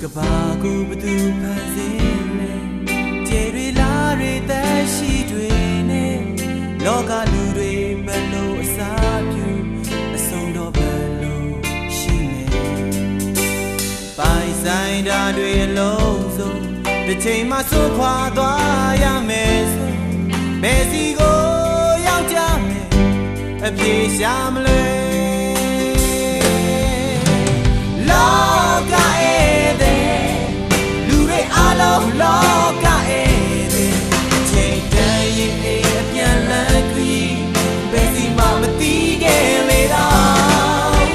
ကဘာကိုဘသူဖန်ဆင်းလဲကျေတွေလာတွေတက်ရှိတွေနဲ့လောကလူတွေဘယ်လိုအစားပြုအဆုံးတော့ဘယ်လိုရှိနေပိုင်ဆိုင်တာတွေအလုံးစုံတစ်ချိန်မှဆုံးခွာသွားရမယ်ဆိုဘယ်စီကိုရောက်ကြမယ်အပြေရှာမလဲ လောကဧည့်သည်လူတွေအလုံးလောကဧည့်သည်အချိန်တန်ရင်အိမ်အပြန်လန်းခရီးဘယ်စီမှမတီးခဲ့လေတော့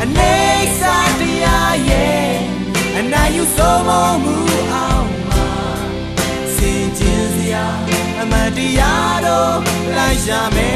အနေစာတရားရဲ့အနာယူဆုံးမမှုအောင်မှာစင်ကျင်စရာအမှန်တရားတော့လိုက်ရှာမယ်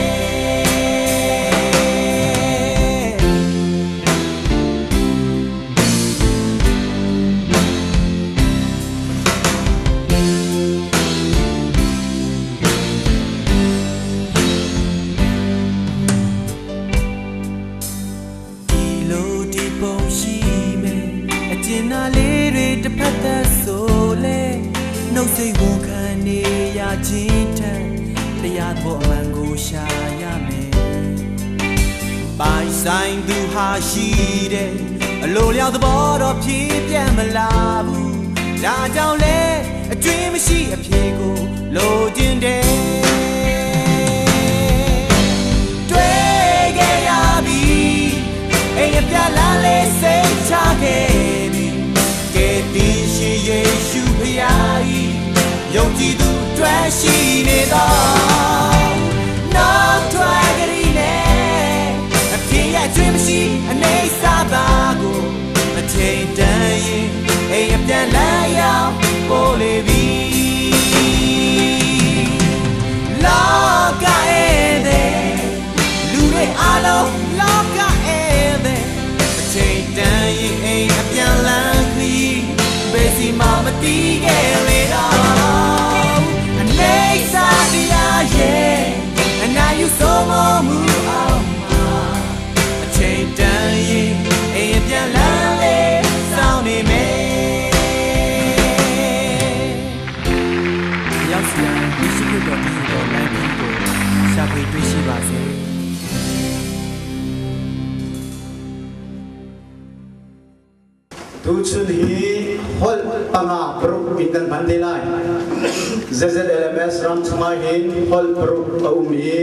ဒီလိုဒီပုံရှိမယ်အကျဉ်းနာလေးတွေတစ်ဖက်သက်ဆိုလဲနှုတ်စိတ်ဝန်ခံနေရခြင်းထက်တရားတော်အမှန်ကိုရှာရမယ်ပိုင်ဆိုင်သူဟာရှိတယ်အလိုလျောက်သဘောတော့ဖြည့်ပြတ်မလာဘူးဒါကြောင့်လဲအကျွင်းမရှိအဖြေကိုလိုချင်တယ် တွေ့ခဲ့ရပြီအိမ်အပြလာလေးစိတ်ချခဲ့ပြီကဲတင်ရှင်ယေရှုဖျားဤယုံကြည်သူတွေ့ရှိနေတော့နောက်ထွက်ကြရနဲ့အဖြစ်ရကျွေးမရှိအနေစာပါကိုအချိန်တန်ရင်အိမ်အပြန်လမ်းရောက်ပို့လေပြီ လောကဧည့်သည်လူတွေအလုံးလောကဧည့်သည်အချိန်တန်ရင်အိမ်အပြန်လန်းခရီးဘယ်စီမှမတီးခဲ့လေတော့အနေစာတရားရဲ့အနာယူဆုံးမမှုအောင်မှာအချိန်တန်ရင်အိမ်အပြန်လန်းလေစောင့်နေမယ် ရောက်စီရင်ယေရှုခရစ်တော်တည်ဟူသောလမ်းကြီးကိုရှာဖွေတွေ့ရှိပါစေ Tu chun hi holh panga paruk in kan hman te lai. ZZLMS ram chungah hin holh paruk a um i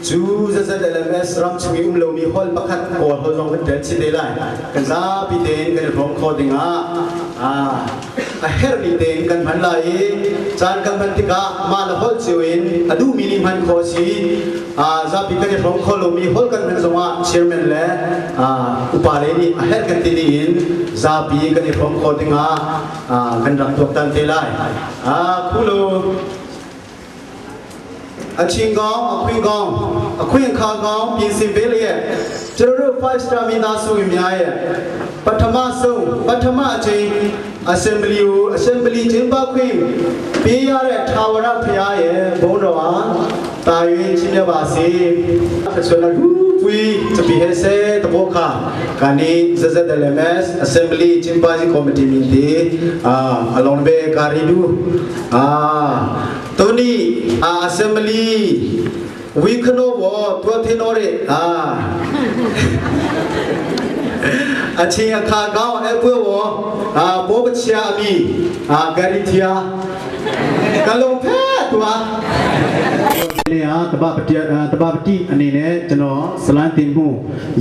cu ZZLMS ram chung i um lomi holh pakhat kawl holh zong kan tel chih te lai. Kan zapi tein kan i hrawm kho dingah a herhmi tein kan hman lai i caan kan hman tikah mah le holh cio in a duhmi nih hman khawh a si. Zapi kan i hrawm kho lomi holh kan hman zongah chairman le upa le nih a herh kan ti ding in zapi kan i hrawm kho dingah kan rak tuaktan te lai. Khulo အချင်းကောင်းအခွင့်ကောင်းအခွင့်အခါကောင်းပြင်ဆင်ပေးလျက်ကျွန်တော်တို့5 star မိသားစုဝင်များရဲ့ပထမဆုံးပထမအချိန် assembly ကို assembly ကျင်းပခွင့်ပေးရတဲ့ထာဝရဘုရားရဲ့ဘုန်းတော်အားတာ၍ချီးမြှောက်ပါစေဆိုတော့လူပွေတပိဟစေတဘောခကာနီ ZZLMS assembly ကျင်းပစီ committee မြင့်ဒီအာအလုံးပဲကာရီဒူအာတိုနီ assembly ဝီခနောဘောတွထင်းတော်ရအာအချင်းအခါကောင်းအပွဲဘောအာဘောပချာအမီအာဂရီတီယာကလုံးဖဲတွာနေဟာတပပတိတပပတိအနေနဲ့ကျွန်တော်ဇလန်တင်မှု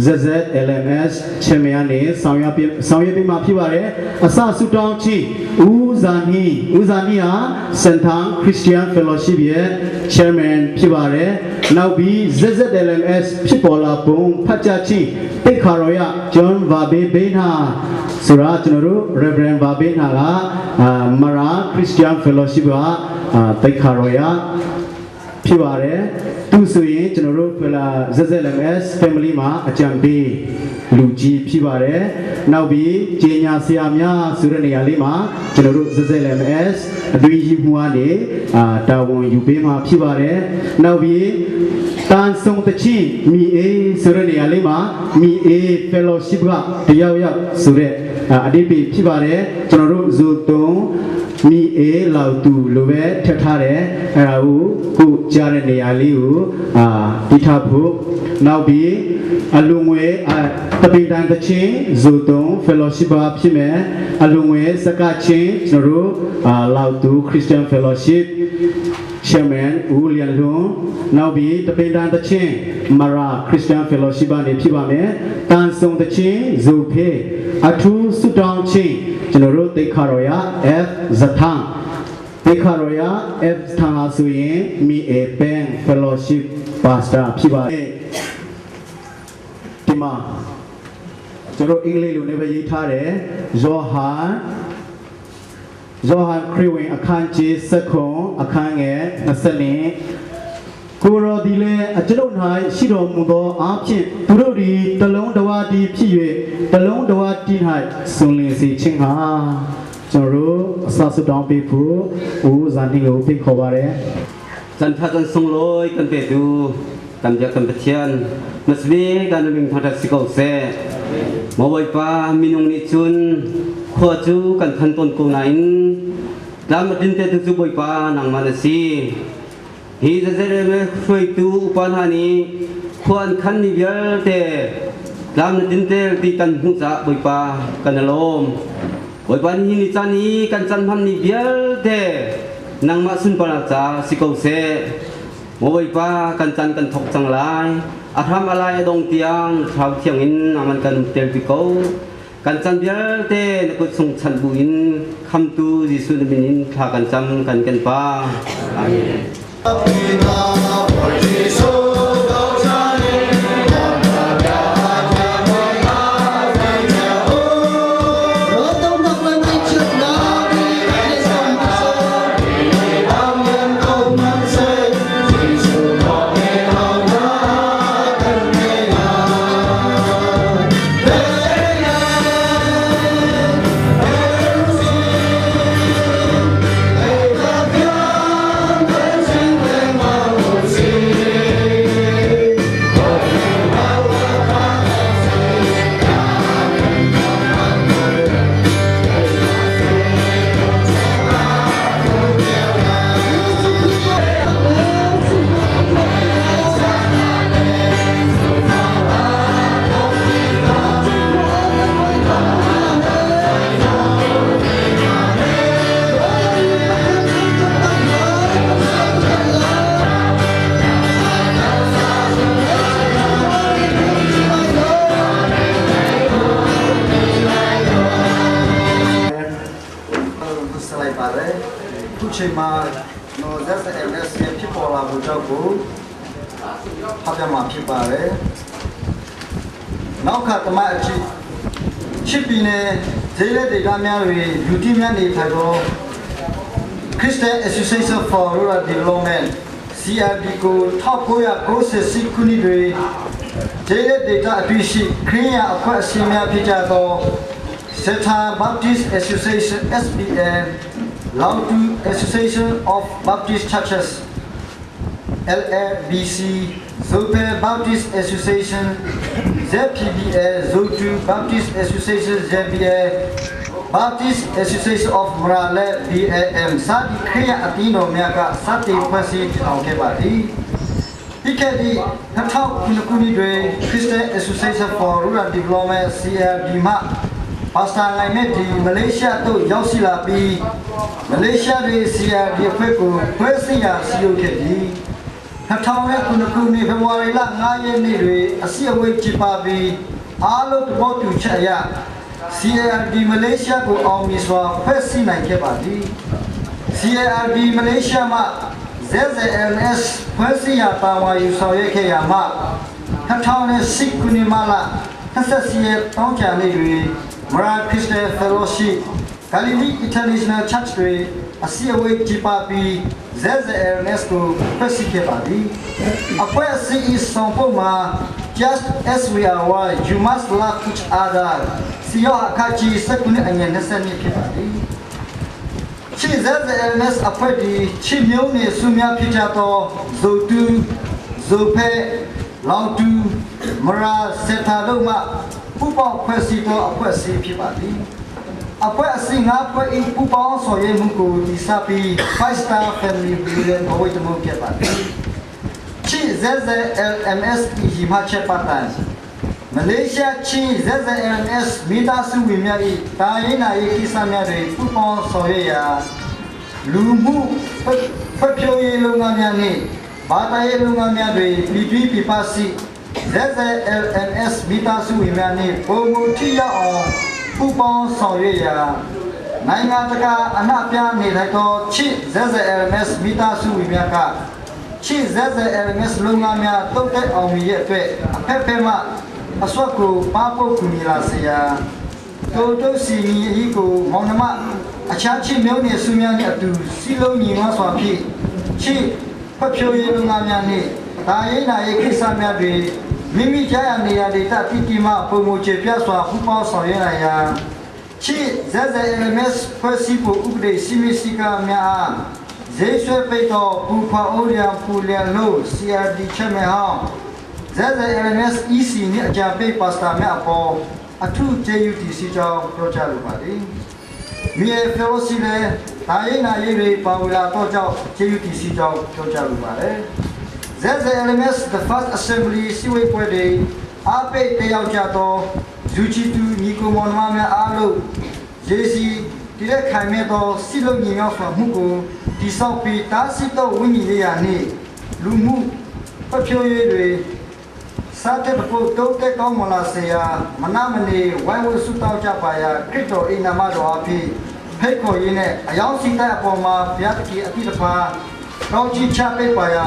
ZZLMS ချန်ပီယံနေဆောင်ရွက်ပြဆောင်ရွက်ပြီးမှဖြစ်ပါတယ်အစဆုတောင်းချီဦးဇာနီဦးဇာနီဟာစန်ထန်ခရစ်ယာန် Fellowship ရဲ့ Chairman ဖြစ်ပါတယ်နောက်ပြီး ZZLMS ဖြစ်ပေါ်လာပုံဖတ်ကြချီတိတ်ခါရောယဂျွန်ဗာဘေးဘေးနာဆိုတာကျွန်တော်တို့ Reverend ဗာဘေးနာကအာမရာ Christian Fellowship ကအာတိတ်ခါရောယဖြစ်ပါတယ်သူဆိုရင်ကျွန်တော်တို့ဖလာ ZZLMS family မှာအကြံပေးလူကြီးဖြစ်ပါတယ်နောက်ပြီးကျညာဆရာများဆိုတဲ့နေရာလေးမှာကျွန်တော်တို့ ZZLMS အတွင်းကြီးမှုကနေအာတာဝန်ယူပေးမှာဖြစ်ပါတယ်နောက်ပြီးတန်ဆုံတချီမီအေဆိုတဲ့နေရာလေးမှာမီအေ fellowship ကတယောက်ယောက်ဆိုတဲ့ အတိပိဖြစ်ပါတယ်။ကျွန်တော်တို့ဇူတုံမိအေလောက်တူလိုပဲထက်ထားတယ်။အဲ့ဒါကိုခုကြားတဲ့နေရာလေးကိုအာတိထားဖို့နောက်ပြီးအလူငွေတပိတန်တချင်းဇူတုံ fellowship ပါဖြစ်မယ်။အလူငွေစကချင်းကျွန်တော်တို့အာလောက်တူ Christian Fellowship Chairman ဦးလျံလွန်နောက်ပြီးတပိန်တန်တချင်းမရာ Christian Fellowship ကနေဖြစ်ပါမယ်။တန်ဆုံတချင်းဇူဖေအထူးဆုတောင်းချင်းကျွန်တော်တို့တိတ်ခါရော်ရ F ဇထံတိတ်ခါရော်ရ F ထံဟာဆိုရင်မိအေပန် Fellowship Pastor ဖြစ်ပါတယ်။ဒီမှာကျွန်တော်အင်္ဂလိပ်လိုလည်းပဲရေးထားတယ်။ယောဟန် ယောဟန်ခရစ်ဝင်အခန်းကြီးစခွန်အခန်းငယ်20ကိုရောဒီလည်းအကျွန်ုပ်၌ရှိတော်မူသောအားဖြင့်သူတို့သည်တလုံးတဝတည်းဖြစ်၍တလုံးတဝတည်း၌ဆွန်လင်စေခြင်းဟာကျွန်တော်တို့အဆဆုတောင်းပေးဖို့ဦးဇာတိကိုဖိတ်ခေါ်ပါတယ် จันทาจันทรงลอยกันเปดูกันเดียกันเทียนมัสวีกันมิงทอดสิกเซมอบอยปามินุงนิจุนขวจูกันทันตนกูนาอินลามดินเตตุจุบอยปานางมาลซีฮีจะเจเรเมช่วยตูอุปนหานีควรขันนิเวลเตลามดินเตตีกันหุจะบอยปากันลมบอยปานีนิจานีกันจันพันนิเวลเตนางมาสุนปราจาสิกเซมอบอยปากันจันกันทกจังไลอาทำอะไรดงเตียงชาวเทียงอินอามันกันเตลปิโกกันจันเบียเตนกุศงชันบุอินคำตูยิสุนบินินทากันจำกันกันปาอาเมน ဆက်လိုက်ပါတယ်ခုချိန်မှာနော် ZLS ရဲ့ဖြစ်ပေါ်လာမှုကြောင့်ကိုဖတ်ပြမှာဖြစ်ပါတယ်နောက်ခါတမအချိချစ်ပြည်နယ်ဈေးလက်ဒေတာများတွင်ယူတီများနေထိုင်သော Christian Association for Rural Development CRD ကို1996ခုနှစ်တွင်ဈေးလက်ဒေတာအတွင်းရှိခရစ်ယာန်အဖွဲ့အစည်းများဖြစ်ကြသော Seta Baptist Association SBA Lautu Association of Baptist Churches LABC Zope Baptist Association ZPBA Zotu Baptist Association ZBA Baptist Association of Morale BAM စသည့်ခရစ်ယာန်အသင်းတော်များကစတင်ဖွဲ့စည်းတည်ထောင်ခဲ့ပါသည်ပြီးခဲ့သည့်2009ခုနှစ်တွင် Christian Association for Rural Development CRD မှပါစတာနိုင်မဲ့ဒီမလေးရှားသို့ရောက်ရှိလာပြီးမလေးရှားတွင် CRD အဖွဲ့ကိုဖွဲ့စည်းရာစီရုပ်ခဲ့သည်2009ခုနှစ်ဖေဖော်ဝါရီလ9ရက်နေ့တွင်အစည်းအဝေးကျင်းပပြီးအားလုံးသဘောတူချက်အရ CARD မလေးရှားကိုအောင်မြင်စွာဖွဲ့စည်းနိုင်ခဲ့ပါသည် CARD မလေးရှားမှ ZZLS ဖွဲ့စည်းရာတာဝန်ယူဆောင်ရွက်ခဲ့ရာမှ2008ခုနှစ်မှလ24ရက်တောင်းကြနေ့တွင်မရာခရစ်စတယ်ဖယ်လိုရှစ်ဂါလိလိ International Church တွင်အစည်းအဝေးကျင်းပပြီး ZZLS ကိုဖွဲ့စည်းခဲ့ပါသည်အဖွဲ့အစည်း၏ဆောင်ပုဒ်မှာ just as we are one you must love each other စီယောအခါကြီးစကုနှစ်အငယ်20နှစ်ဖြစ်ပါသည်ချစ် ZZLS အဖွဲ့ဒီချစ်မျိုးနေစုများဖြစ်ကြသောဇိုတူဇိုဖဲလောင်တူမရာစေတာတို့မှ ပူးပေါင်းဖွဲ့စည်းသောအဖွဲ့အစည်းဖြစ်ပါသည်အဖွဲ့အစည်းငါးဖွဲ့၏ပူးပေါင်းဆောင်ရွက်မှုကိုတည်ဆောက်ပြီး Five Star Family ဘီလန်ဘဝတမှုဖြစ်ပါသည်ချီ ZZLMS ဤမှချက်ပတ်တန်မလေးရှားချင်း ZZLMS မိသားစုဝင်များ၏တာရင်နာရေးကိစ္စများတွင်ပူးပေါင်းဆောင်ရွက်ရာလူမှုဖွံ့ဖြိုးရေးလုပ်ငန်းများနှင့်ဘာသာရေးလုပ်ငန်းများတွင်ပြည်တွင်းပြည်ပရှိ ZZLMS မိသားစုဝင်များနှင့်ပုံမူထိရောက်အောင်ပူးပေါင်းဆောင်ရွက်ရာနိုင်ငံတကာအနှပြနေထိုင်သောချစ် ZZLMS မိသားစုဝင်များကချစ် ZZLMS လုပ်ငန်းများတုတ်တက်အောင်မြင်ရဲ့အတွက်အဖက်ဖက်မှအစွက်ကိုပါပုတ်ကူညီလာစေရာတိုးတုတ်စီမီအီကိုမောင်နှမအခြားချစ်မျိုးနယ်စုများနှင့်အတူစီလုံးညီမစွာဖြင့်ချစ်ဖျက်ဖြိုးရေးလုပ်ငန်းများနှင့်ဒါရေးနာရေးကိစ္စများတွင်မိမိကြားရနေရာဒေသတိတိမှပုံမချေပြစွာပူးပေါင်းဆောင်ရွက်နိုင်ရာချစ် ZZLMS ဖွဲ့စည်းပုံဥပဒေစီမီစီကများအားဈေးဆွဲပိတ်သောပူဖာအိုလျံပူလျံလို့ CRD ချက်မဲ့ဟောင်း ZZLMS EC နှင့်အကြံပေးပါစတာများအပေါ်အထု JUTC ကြောင့်ပြောကြားလိုပါသည်။မြေဖယ်လိုစီလည်းဒါရေးနာရေးတွေပါဝင်လာတော့ကြောင့် JUTC ကြောင့်ပြောကြားလိုပါတယ်။ ZZLMS The First Assembly စီဝေးပွဲတွင်အားပိတ်တက်ရောက်ကြသောယူချီတူညီကိုမောင်နှမများအားလုံးရေစီဒီလက်ခိုင်မဲ့သောစီလုံးညီမြောက်စွာမှုကိုတိဆောက်ပြီးတားဆီးသောဝိညာဉ်ရေးရာနှင့်လူမှုဖျက်ဖြိုးရေးတွေစားတဲ့ပုတ်တုတ်တဲ့ကောင်းမလာစေရာမနမနေဝိုင်းဝန်းဆုတောင်းကြပါရာခရစ်တော်၏နာမတော်အဖြစ်ဖိတ်ခေါ်ရင်းနဲ့အယောင်စီတဲ့အပေါ်မှာဘုရားသခင်အတိတပါကောင်းချီးချပေးပါရာ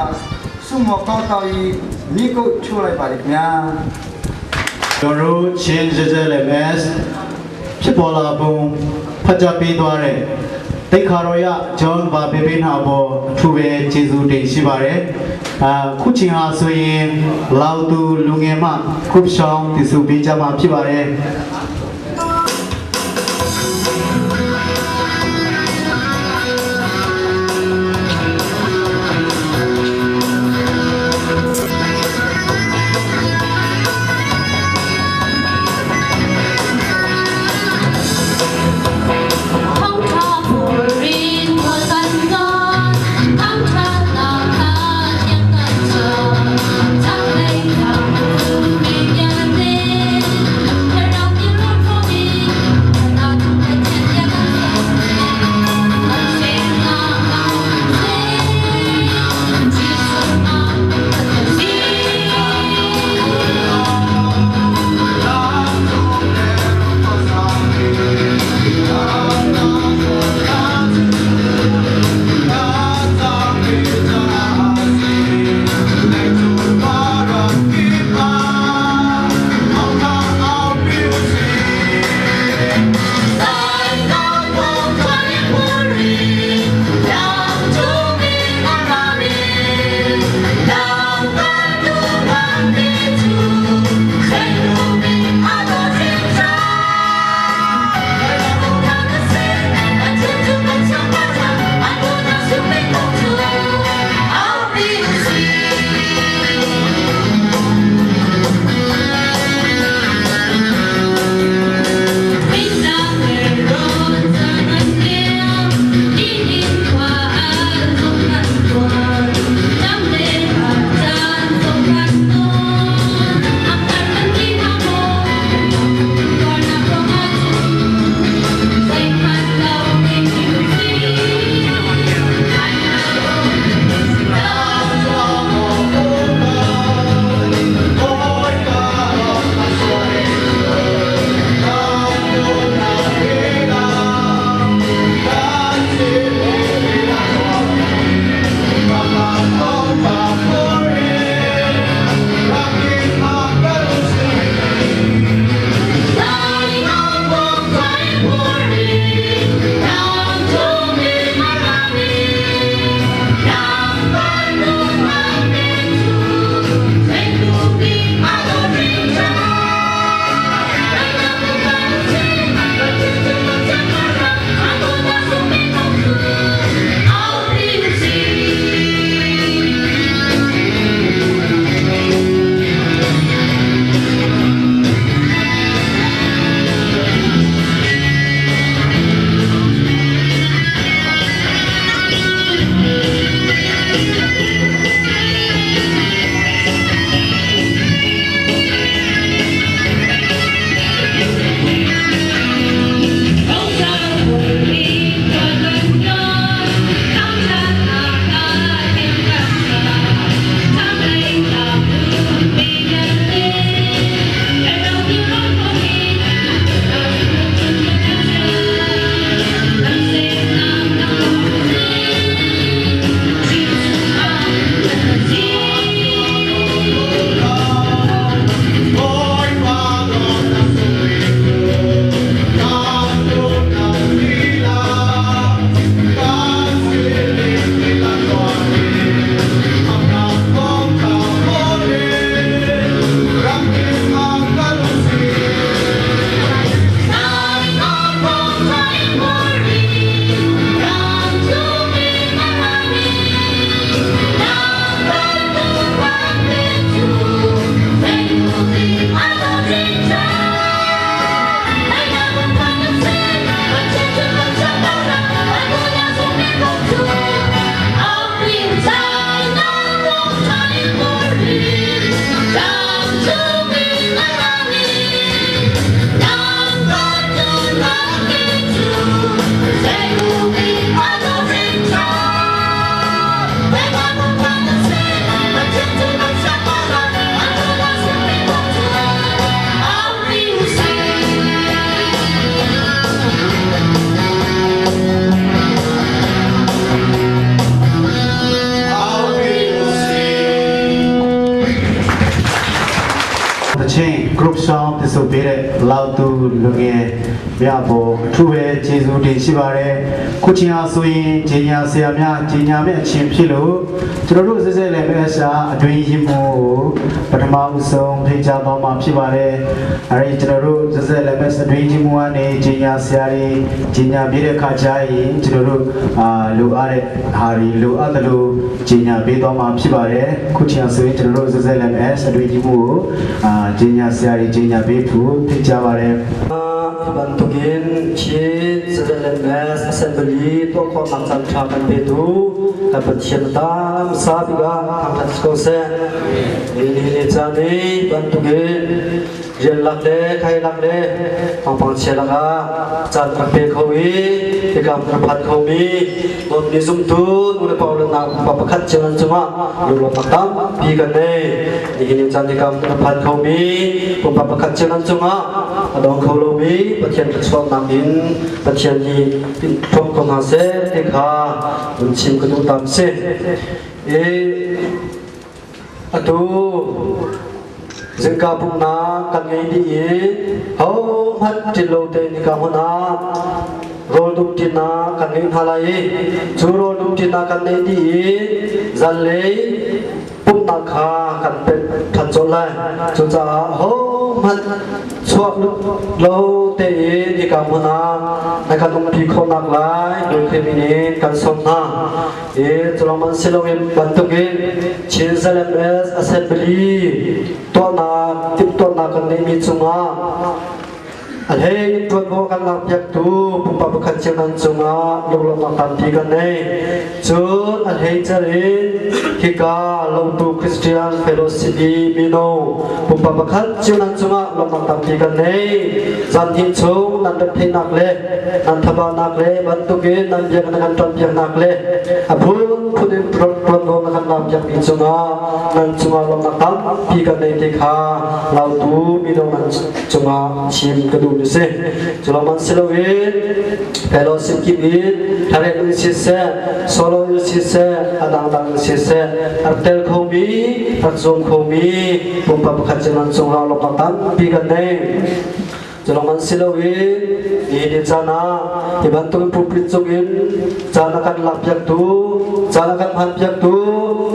ဆုမောကောင်းတော်၏မိကုတ်ချိုးလိုက်ပါလိမ့်ခင်ဗျာ ကျွန်တော်တို့ချင်း ZZLMS ဖြစ်ပေါ်လာပုံဖတ်ကြားပေးသွားတဲ့တိတ်ခါတော်ရဂျွန်ဘာဘေဘေနာဘောအထူးပဲကျေးဇူးတင်ရှိပါတယ်။အာခုချိန်ဟာဆိုရင်လောက်သူလူငယ်မှခုပ်ဆောင်တည်ဆူပေးကြမှာဖြစ်ပါတယ်။ 通茶不人我三个，当茶那他两个车，长雷长没年的，他让你路出的，那都在天天的走，谁那那谁，其实那可惜。 来到我快活里，让主的爱玛丽，让感动万的主，谁如你爱我心上？他的心，爱天主更强大强，爱我那生命公主，奥秘心。လောက်သူလူငယ်များပေါ်အထူးပဲကျေးဇူးတင်ရှိပါတယ်ခုချိန်အားဆိုရင်ဂျင်ညာဆရာများဂျင်ညာမဲ့အချင်းဖြစ်လို့ကျွန်တော်တို့စစ်စစ်လည်းပဲရှာအတွင်းရင်မို့ပထမဦးဆုံးဖိတ်ကြားသွားမှာဖြစ်ပါတယ်အဲဒီကျွန်တော်တို့စစ်စစ်လည်းပဲအတွင်းရင်မို့ကနေဂျင်ညာဆရာတွေဂျင်ညာပြတဲ့ခါကျရင်ကျွန်တော်တို့အာလိုအပ်တဲ့ဟာတွေလိုအပ်တယ်လို့ဂျင်ညာပေးသွားမှာဖြစ်ပါတယ်ခုချိန်အားဆိုရင်ကျွန်တော်တို့စစ်စစ်လည်းပဲအတွင်းရင်မို့ကိုအာဂျင်ညာဆရာတွေဂျင်ညာပေးဖို့ဖိတ်ကြားပါတယ် Bantukin Chin ZLMS Assembly tuah khawhnak caan ṭha kan petu kan Pathian tam sabiga thangṭhat si ko seh. Ni ni caan i bantukin rian lak le khai lak le pangpang chia lakah caan rak pe kho i tikam rak phan kho mi dawtmi zumtu nu le pa le nau pa pakhat cio nan cungah lunglawmhnak tampi kan nei. Nihin ni caan tikam rak phan kho mi pumpak pakhat cio nan cungah a dong kho lomi Pathian thluachuahnak in Pathian nih in thuam ko hna seh ti kha vun chim ka duh tam si. I atu zingka pumhnak kan ngei dih i hohmanh ṭin lo tein hika hmun ah rawl dum ṭinnak kan ngei hna lai i cu rawl dum ṭinnak kan neih dih i zanlei pumhnak kha kan pemh ṭhan colh lai. Cucaah hohmanh chuah lo tein hika hmun ah na kan umpi khawhnak lai Khrih min in kan sawm hna. I culangman si loin bantukin Chin ZMS Assembly tuahnak timhtuahnak kan neihmi cungah A hlei in ṭuanvo kan lakpiaktu pumpak pakhat cio nan cungah lunglawmhnak tampi kan nei. Cun a hlei cer in hika Longtu Christian Fellowship i mino pumpak pakhat cio nan cungah lawmhnak tampi kan nei. Zan hnih chung nan retheihnak le nan thabanak le bantukin nan bia na kan ṭuanpiaknak le a phunphun in ṭuanvo na kan lakpiakmi cungah nan cungah lawmhnak tampi kan nei ti kha lautu mino nan cungah chim ka duh si. Culawman si loin fellowship kip in tharek in siseh, solo in siseh, a dangdang in siseh, rak tel khomi, rak zuam khomi pumpak pakhat cu nan cungah lawmhnak tampi kan nei. Culawman si loin ni ni caan ah hi bantuk pulpit cungin caan a kan lakpiaktu, caan a kan hmanpiaktu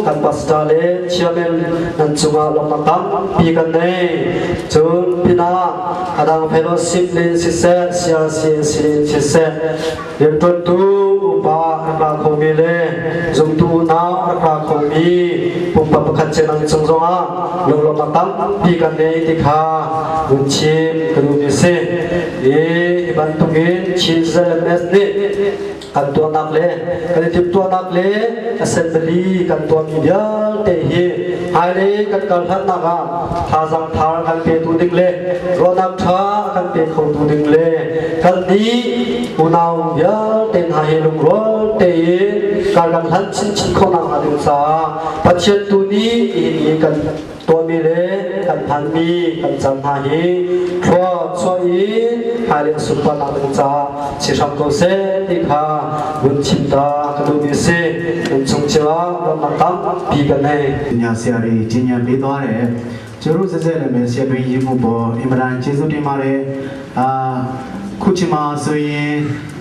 kan pastor le chairman nan cungah lawmhnak tampi kan nei. Cun pinah a dang fellowship le siseh, CRC sin siseh, rianṭuantu upa rak ra khomi le zumtu unau rak ra khomi pumpak pakhat cio nan cung zongah lunglawmhnak tampi kan nei ti kha vun chim ka duhmi a si. I hi bantukin Chin ZMS nih kan tuahnak le kan i timhtuahnak le assembly kan tuahmi vialte hi hmailei kan kal hlannak ah thazaang thar kan petu ding le ruahnak ṭha kan pe khotu ding le kan nih unau vialte hna hi lungrual tein kar kan hlan chinchin khawhnak hnga ding caah Pathian tu nih nihin kan tuahmi le kan phanmi kan caan hna hi thlua chuah in hmailei sunparnak ding caah si hram ko seh ti kha vun chim ta ka duhmi a si. Nan chung cio ah lawmhnak tampi kan nei. ညာဆရာတွေကျင်ညာပေးသွားတယ်ကျတို့စက်စက်လည်းပဲဆရာတွင်ရေးမှုပေါ်အင်မတန်ကျေးဇူးတင်ပါတယ်အာခုချိန်မှာဆိုရင်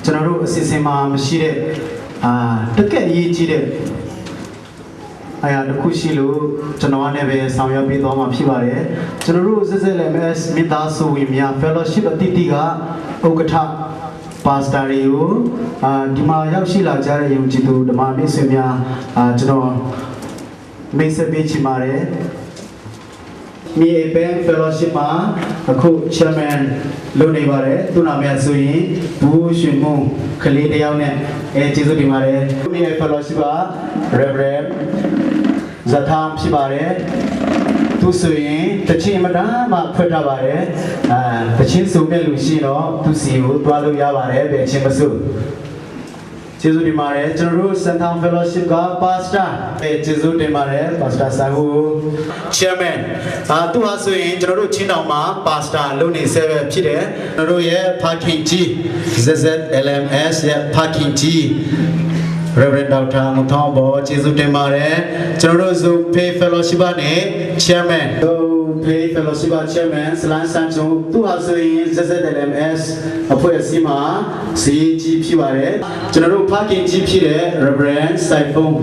ကျွန်တော်တို့အစီအစဉ်မှာမရှိတဲ့အာတကက်အရေးကြီးတဲ့အရာတစ်ခုရှိလို့ကျွန်တော်ကလည်းပဲဆောင်ရွက်ပေးသွားမှာဖြစ်ပါတယ်ကျွန်တော်တို့ ZZLMS မိသားစုဝင်များ Fellowship အတိအသီးကဥက္ကဋ္ဌပါစတာတွေကိုအာဒီမှာရောက်ရှိလာကြတဲ့ယုံကြည်သူဓမ္မမိတ်ဆွေများအာကျွန်တော်မိတ်ဆက်ပေးချင်ပါတယ် မိအပန် fellowship မှာအခု chairman လုပ်နေပါတယ်သူ့နာမည်ဆိုရင်ဘူးရှင်မုံကလေးတယောက်နဲ့အဲကျေးဇူးတင်ပါတယ်မိအ fellowship က reverend ဇထမ်ဖြစ်ပါတယ်သူဆိုရင်တချင်းမတမ်းမှဖွက်ထားပါတယ်အာတချင်းစုံတဲ့လူရှိတော့သူစီကိုတွားလို့ရပါတယ်ဘယ်ချင်းမစုကျေးဇူးတင်ပါတယ်ကျွန်တော်တို့ Central Fellowship က Pastor အဲကျေးဇူးတင်ပါတယ် Pastor ဆာဟူ Chairman အာသူဟာဆိုရင်ကျွန်တော်တို့ချင်းတောင်မှာ Pastor လုပ်နေဆဲပဲဖြစ်တယ်ကျွန်တော်တို့ရဲ့ Parking ကြီး ZZLMS ရဲ့ Parking ကြီး Reverend Dr. ငထောင်းဘောကျေးဇူးတင်ပါတယ်ကျွန်တော်တို့ Zoom Pay Fellowship နဲ့ Chairman တို့ Zophei Fellowship ah Chairman Salai San Cung သူဟာဆိုရင် ZZLMS အဖွဲ့အစည်းမှာ CG ဖြစ်ပါတယ်ကျွန်တော်တို့ဖခင်ကြီးဖြစ်တဲ့ Reverend Saifung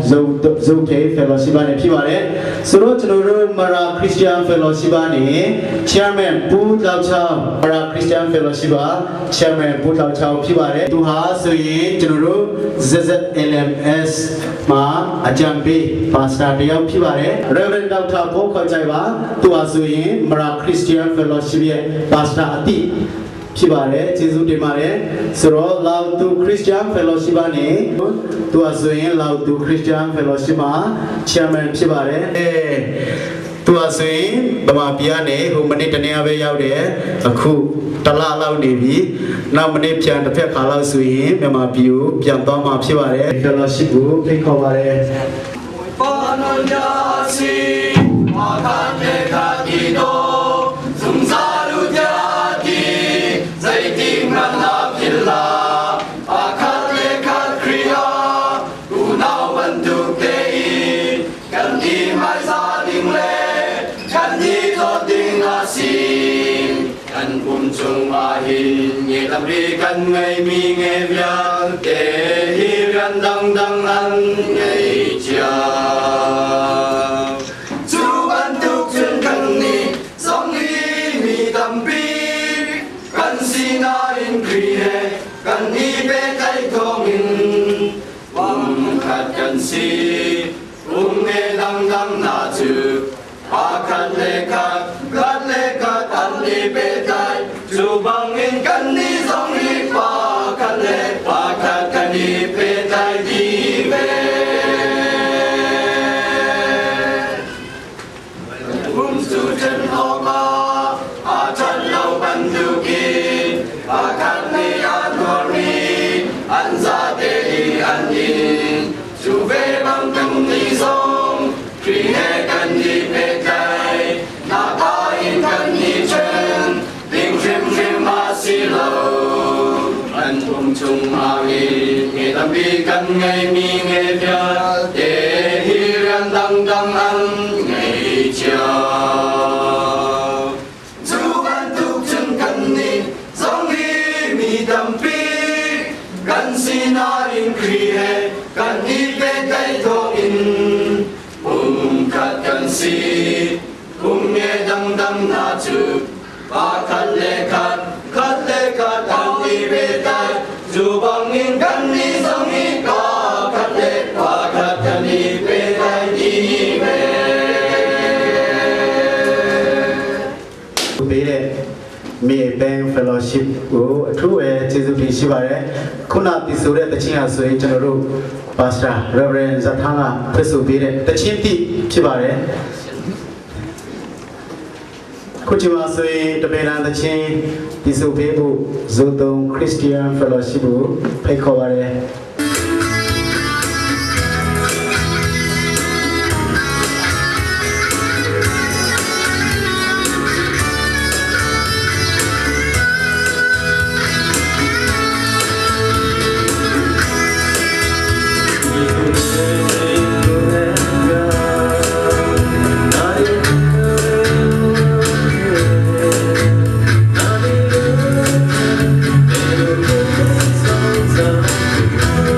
Zophei Fellowship နဲ့ဖြစ်ပါတယ်ဆိုတော့ကျွန်တော်တို့ Mara Christian Fellowship နဲ့ Chairman ပူတောက်ချောင်း Mara Christian Fellowship ပါ Chairman ပူတောက်ချောင်းဖြစ်ပါတယ်သူဟာဆိုရင်ကျွန်တော်တို့ ZZLMS မှာအကြံပေးပါစတာတယောက်ဖြစ်ပါတယ် Reverend Dr. ဘုန်းခေါ်ကြပါသူဟာဆိုရင် Mara Christian Fellowship ရဲ့ပါစတာအတိဖြစ်ပါတယ်ကျေးဇူးတင်ပါတယ်ဆိုတော့လောက်သူ Christian Fellowship ကနေသူဟာဆိုရင်လောက်သူ Christian Fellowship မှာ Chairman ဖြစ်ပါတယ်အဲသူဟာဆိုရင်ဗမာပြည်ကနေဟိုမနေ့တနေ့ပဲရောက်တယ်အခုတလလောက်နေပြီနောက်မနေ့ပြန်တစ်ဖက်ခါလောက်ဆိုရင်မြန်မာပြည်ကိုပြန်သွားမှာဖြစ်ပါတယ် Fellowship ကိုဖိတ်ခေါ်ပါတယ် kan ngai mi nge vial te hi rian dang dang an ngai chia chu ban tu chun kan ni song hi mi tam pi kan si na in kri he kan ni pe kai thong in wam khat kan si um nge dang dang na chu pa khat le khat khat le khat an ni pe tai chu bang in kan ni song hi pa khat le pa khat kan ni pe tai di ve um su chen ho ma a chan lo ban du ki pa khat ni a nuar mi an za te i an in chu ve bang kan ni song kri he kan ni pe tai na pa in kan ni chen ding phim phim ma si lo an tum chung ma i nge tam bi kan ngai mi nge pia te hi rian dang dang an ngai chia chu ban tu chân kan ni zong hi mi tam pi kan si na in kri he kan ni pe tai tho in um khat kan si um nge dang dang na chu pa khat le khat khat le khat an ni pe tai chu bang in kan ni zong hi pa khat le pa khat kan ni pe tai di ve ပေးတဲ့မေဘန် Fellowship ကိုအထူးပဲကျေးဇူးတင်ရှိပါတယ်ခုနတည်ဆိုတဲ့တခြင်းဟာဆိုရင်ကျွန်တော်တို့ Pastor Reverend ဇထန်းကဖွင့်ဆိုပေးတဲ့တခြင်းတိဖြစ်ပါတယ်ခုချိန်မှာဆိုရင်တပည့်လန်တခြင်းတည်ဆိုပေးဖို့ဇိုတုံ Christian Fellowship ကိုဖိတ်ခေါ်ပါတယ် Thank you.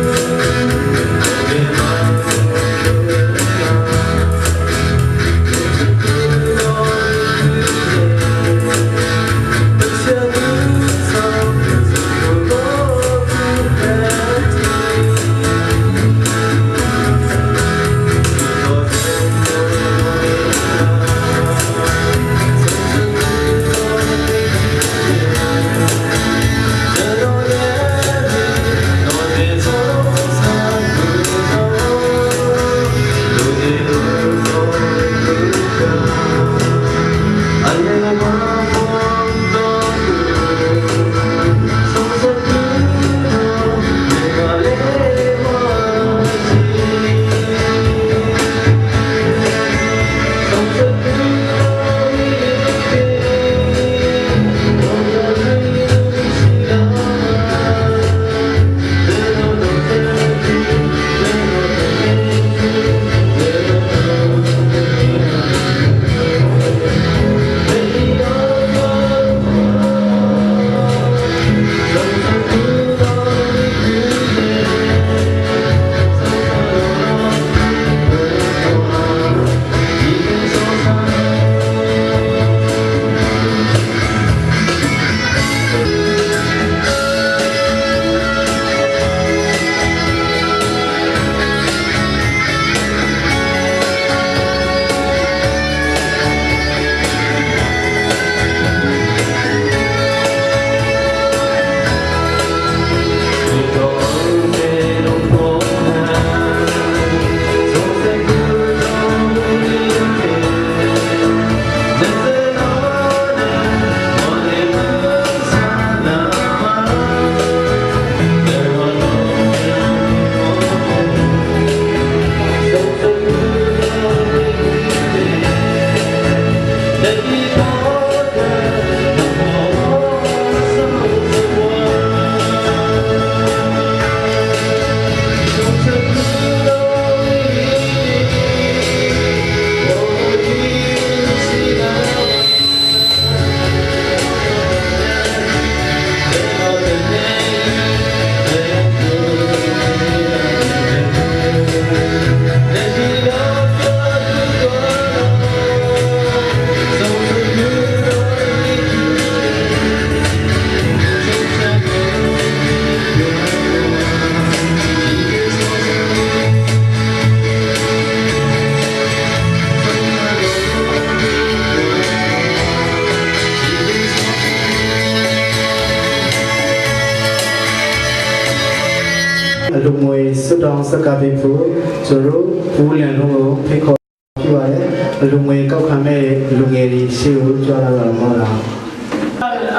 အလူငွေစွတ်တောင်းစကပေးဖို့ကျွန်တော်တို့ပူးလန်လုံးကိုဖိတ်ခေါ်ပြပါတယ်အလူငွေကောက်ခံမဲ့လူငယ်တွေရှေ့ကိုကြွလာတော့မောလား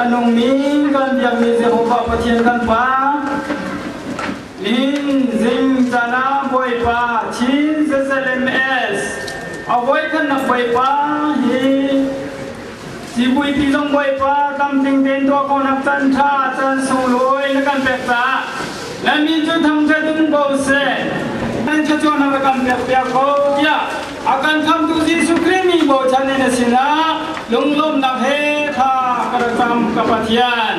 Anong min kan biak ni Jehovah Pathian kan Pa Lin zing zana Bawipa Chin ZZMS a voi khan nak Bawipa hi Sibuipi zong Bawipa tamting ten tuah ko nak chan tha chan sunglawi na kan pek ca na min cu thangṭhat um ko seh nan thluachuahnak na kan pek piak ko tiah a kan khamtu Jesuh Khrih mi bochan in a sinah lunglawmhnak he thla ka rak cam ka Pathian.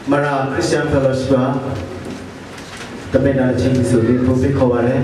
Mara Christian Fellowship တမန်တော်ချင်းဆိုပြီးပို့ပြီးခေါ်ပါတယ်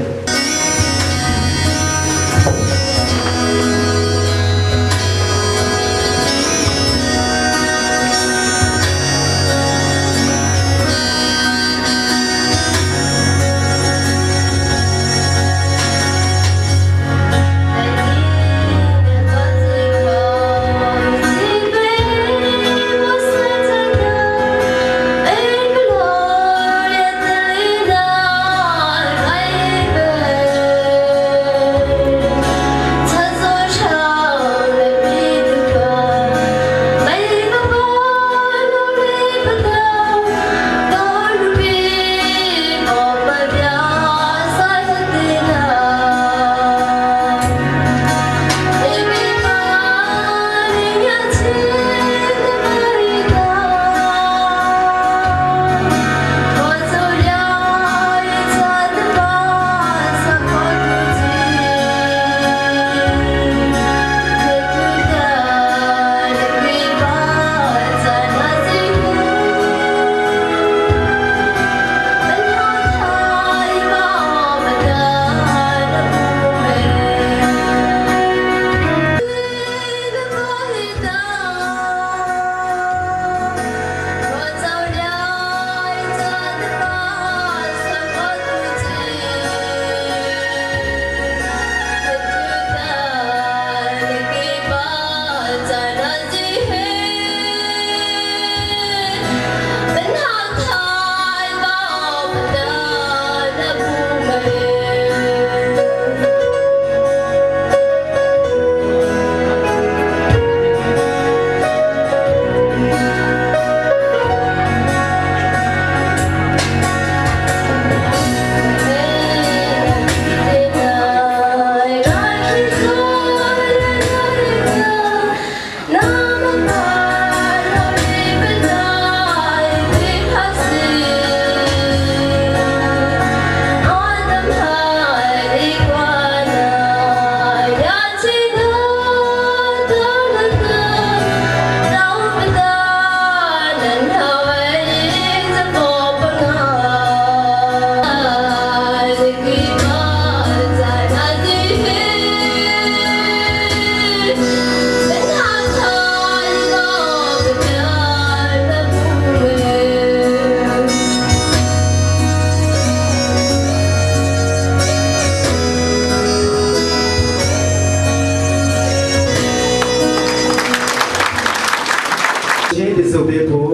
ချင်းဒီဆိုပေးဖို့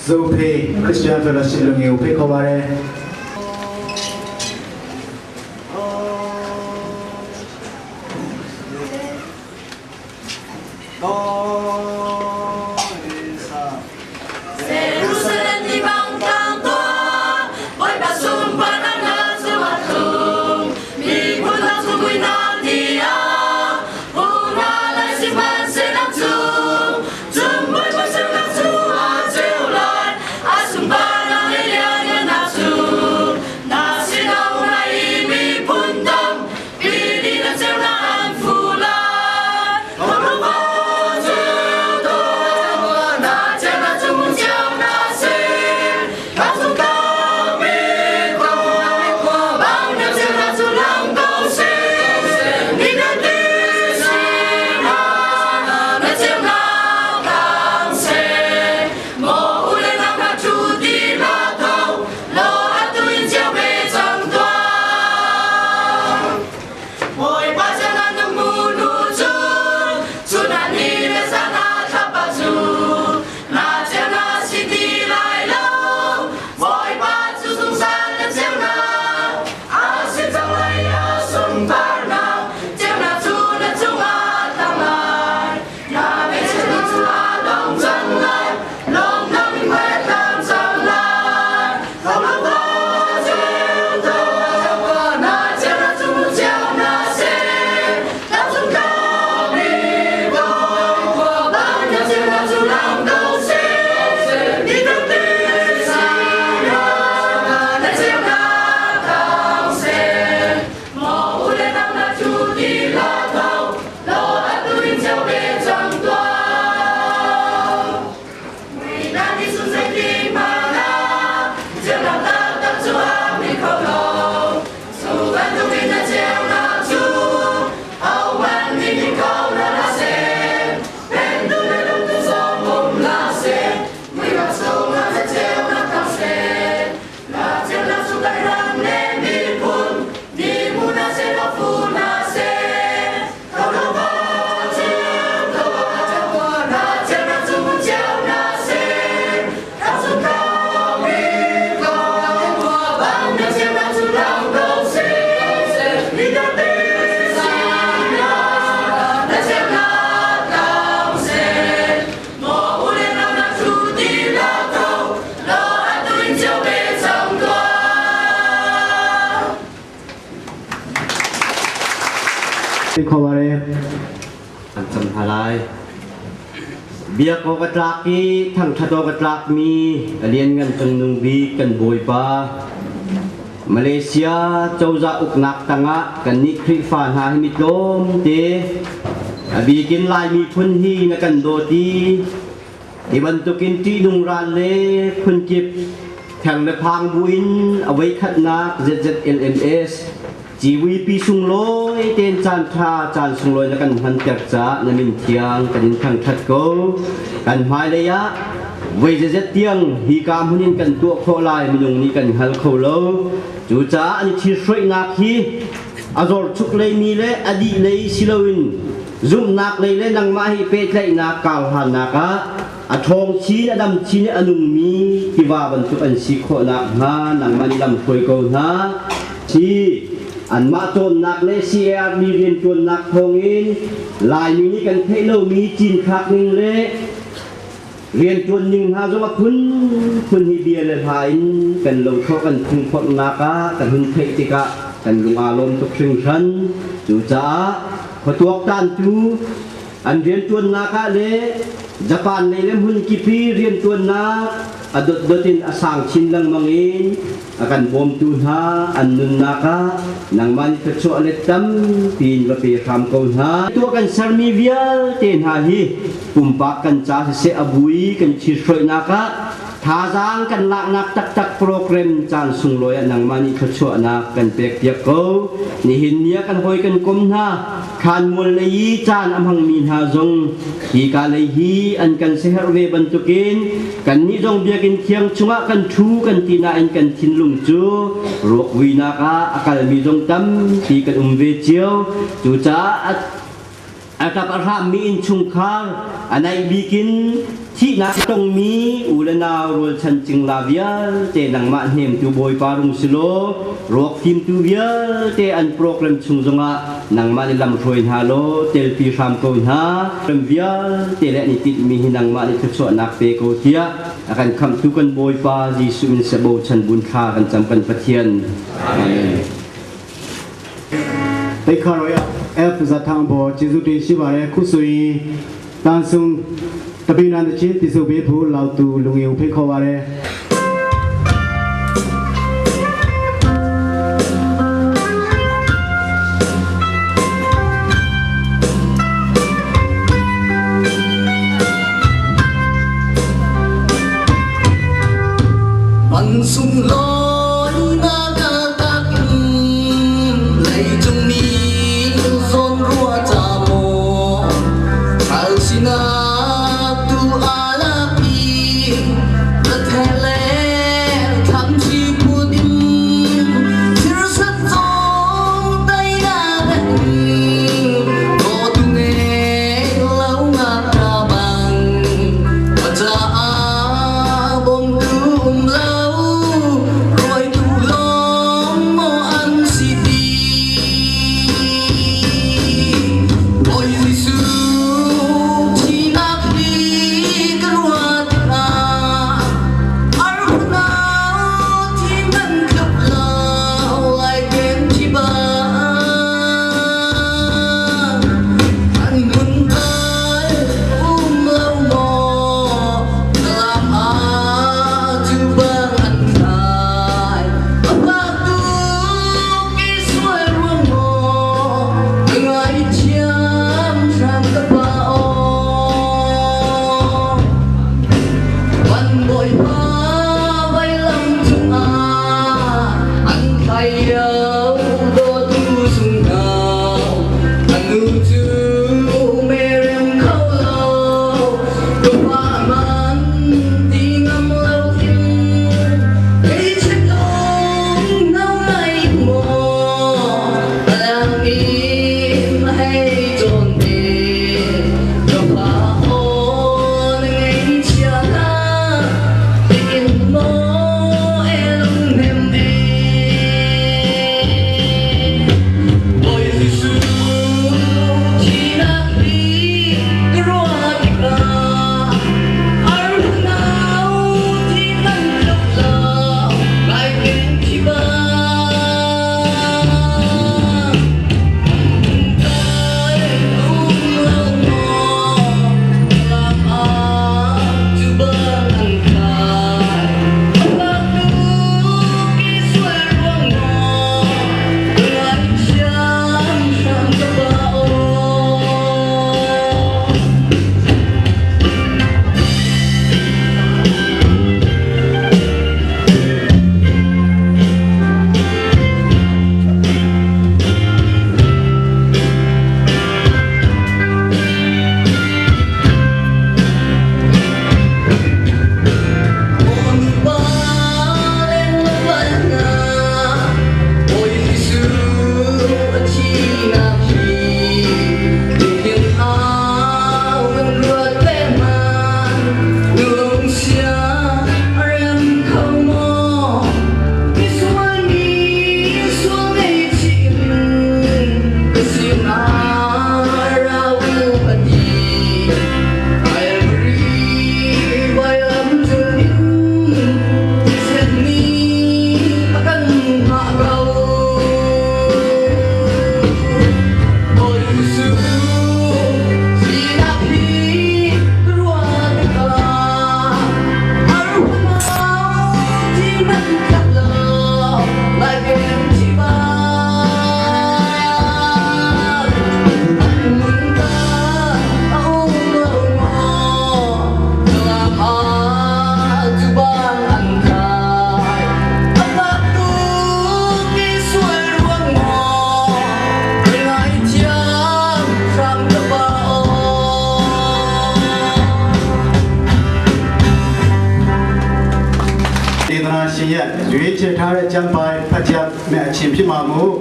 ဇိုဖေ Christian Fellowship လူငယ်ကိုဖိတ်ခေါ်ပါတယ် Asumba na Biak awk a tlak i thangṭhat awk a tlakmi a lianngan cungnung bik kan Bawipa, Malaysia cozah uknak tangah kannih Khrihfa hna hi mi tlawmte, a bikin Lai miphun hi na kan dawt i hi bantukin ṭihnung ral le phunkip theng le phang buin a voikhatnak ZZLMS Civuipi sunglawi tein caan ṭha caan sunglawi na kan hmanter caah na min thiang kan in thangṭhat ko. Kan hmailei ah voi zeizat tiang hi ka hmun in kan tuah khawh lai minung nih kan hngal kho lo. Cucaah an thithruainak hi a zorchuk leimi le a dih lei si loin zumhnak lei le nangmah hi pehtlaihnak karhlannak ah a ṭhawng chin a dam chin i a nungmi tiva bantuk an si khawh nakhnga nangmah nih lam hruai ko hna. Hi anmah cawnnak le CARB rianṭuannak thawngin Laimi nih kan theih lomi cinthlak ning le rianṭuan ning hna zong a phunphun hi bia le hla in kan lothlawh kan phungphorhnak ah kan hun theih tikah kan lung aa lawm tuk hringhran. Cucaah khuatuaktantu An rianṭuannak ah le Japan lei le hmun kip i rianṭuannak a dotdot in a sang chin lengmang in a kan bawmtu hna an nunnak ah nangmah nih thluachuah let tampi in va pe hram ko hna. Tuah kan sermi vialte hna hi pumpak kan ca siseh a bu i kan ṭhithruainak ah Thazaang kan laknak taktak program caan sunglawi ah nangmah nih thluachuahnak kan pekpiak ko. Nihin ni ah kan hawi kan kom hna, khanmual lei i caan a hmangmi hna zong hika lei hi an kan siaherh ve bantukin kannih zong biakinn thiang chungah kan ṭhu kan ti nain kan thinlung cu ruakvuinak ah a kalmi zong tampi kan um ve cio. Cucaah A ṭap a hrammi innchungkhar a naih bik in thihnak tongmi u le nau rualchan cingla vialte nangmah hnemtu Bawipa rung si law ruak fimtu vialte an program chung zongah nangmah nih lamhruai hna law telpi hram ko hna. Ram vialte le an i tinhmi hi nangmah nih thluachuahnak pe ko tiah a kan khamhtu kan Bawipa Jesuh min seh bochan bun thla kan cam kan Pathian. Amen. တိတ်ခါရော F ဇထံဘောကျေးဇူးတင်ရှိပါတယ်ခုဆိုရင်တန်ဆုံတပိနန်တချင်းတည်ဆုပ်ပေးဖို့လောက်သူလူငယ်ကိုဖိတ်ခေါ်ပါတယ် Man sung lawi na ka tak leicung mi zawn rua ca maw hal sinak tu a lak i na the le ရှင်ရဲ့ရွေးချယ်ထားတဲ့ကျမ်းပိုင်းဖတ်ကြားမဲ့အချိန်ဖြစ်မှာမို့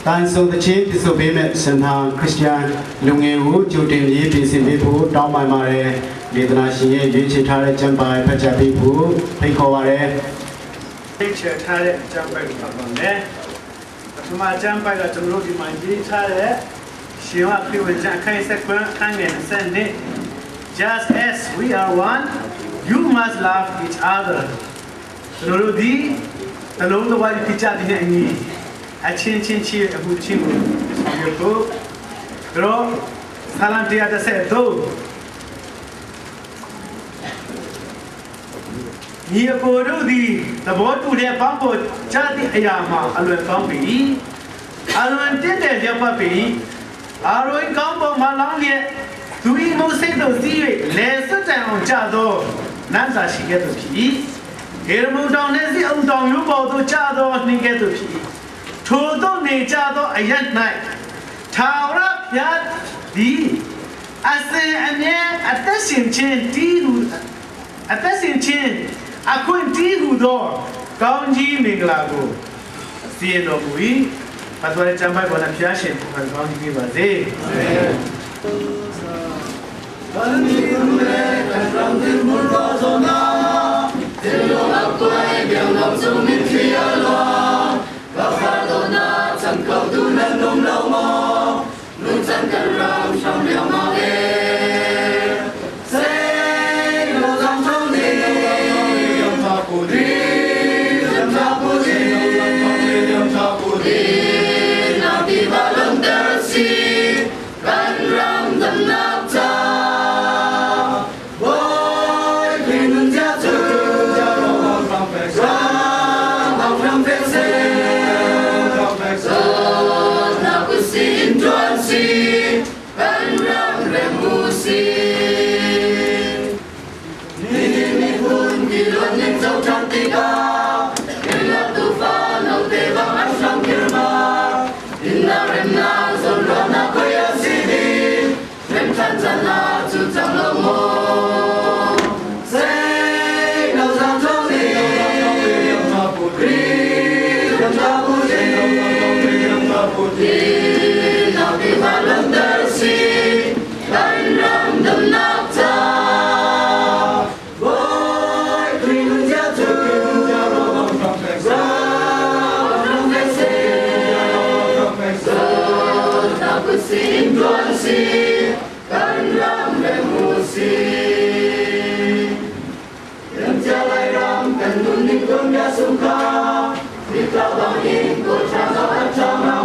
တန်ဆုံတခြင်းပြစုပေးမဲ့စင်သာခရစ်ယာန်လူငယ်ကိုကြိုတင်ရေးပြင်ဆင်ပေးဖို့တောင်းပန်ပါတယ်။ဒေသနာရှင်ရဲ့ရွေးချယ်ထားတဲ့ကျမ်းပိုင်းဖတ်ကြားပေးဖို့ဖိတ်ခေါ်ပါတယ်။ရွေးချယ်ထားတဲ့ကျမ်းပိုင်းကိုဖတ်ပါမယ်။ပထမကျမ်းပိုင်းကကျွန်တော်တို့ဒီမှာရေးထားတဲ့ရှင်ဝခရစ်ဝင်ကျမ်းအခန်း7အခန်းငယ်20 Just as we are one, you must love each other. ကျွန်တော်တို့ဒီတလုံးတစ်ဝက်ဖြစ်ကြတဲ့အညီအချင်းချင်းချစ်အခုချင်းကိုဆောင်ရွက်ဖို့တော့ဆာလံ133ညီအကိုတို့သည်သဘောတူတဲ့ပေါင်းပေါ်ကြသည့်အရာမှာအလွယ်ကောင်းပြီအလွန်တင့်တယ်လျက်ပတ်ပြီအာရိုင်းကောင်းပေါ်မှာလောင်းလျက်သူ၏မုတ်စိတ်တို့စီး၍လဲစွတ်တန်အောင်ကြသောနန်းစာရှိခဲ့သူဖြစ်၏ဟေရမုန်တောင်နှင့်စီအောင်တောင်ရိုးပေါ်သို့ကြသောနှင်းကဲ့သို့ဖြစ်၏ထိုသို့နေကြသောအရက်၌ထာဝရဘုရားသည်အစဉ်အမြဲအသက်ရှင်ခြင်းတီးဟုအသက်ရှင်ခြင်းအခွင့်တီးဟုသောကောင်းကြီးမင်္ဂလာကိုစီရင်တော်မူ၏ပတ်တော်ရဲ့ကျမ်းပိုက်ပေါ်၌ဘုရားရှင်ကိုကောင်းကြီးပေးပါစေအာမ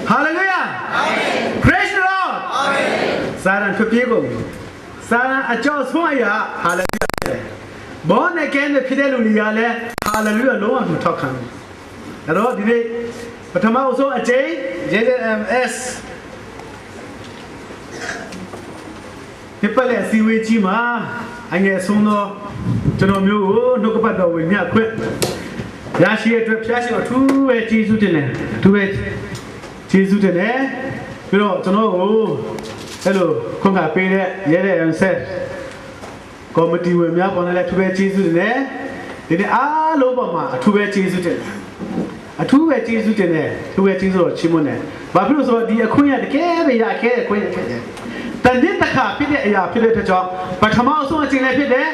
ဟာလေလုယာ Praise the Lord စာရန်ထွက်ပြေးကုန်စာရန်အကြောက်ဆုံးအရာဟာလေလုယာဘောနဲ့ကဲနဲ့ဖြစ်တဲ့လူတွေကလည်းဟာလေလုယာလုံးဝမထောက်ခံဘူးအဲ့တော့ဒီနေ့ပထမအဆုံးအကြိမ် JJMS ဒီပလက်စီဝေးကြီးမှာအငယ်ဆုံးသောကျွန်တော်မျိုးကိုနှုတ်ကပတ်တော်ဝင်မြခွင့်ရရှိတဲ့အတွက်ဖျားရှင်အထူးပဲကျေးဇူးတင်တယ်အထူးပဲကျေးဇူးတင်တယ်ပြီးတော့ကျွန်တော်ကိုအဲ့လိုခွင့်ကပေးတဲ့ရဲတဲ့ MSF ကော်မတီဝင်များပေါ်လည်းအထူးပဲကျေးဇူးတင်တယ်ဒီနေ့အားလုံးပေါ်မှာအထူးပဲကျေးဇူးတင်တယ်အထူးပဲကျေးဇူးတင်တယ်အထူးပဲကျေးဇူးတော်ချီးမွမ်းတယ်ဘာဖြစ်လို့ဆိုတော့ဒီအခွင့်ရတကယ်ပဲရခဲ့တဲ့အခွင့်ရဖြစ်တယ်တနစ်တစ်ခါဖြစ်တဲ့အရာဖြစ်တဲ့အတွက်ကြောင့်ပထမအဆုံးအချိန်လည်းဖြစ်တယ်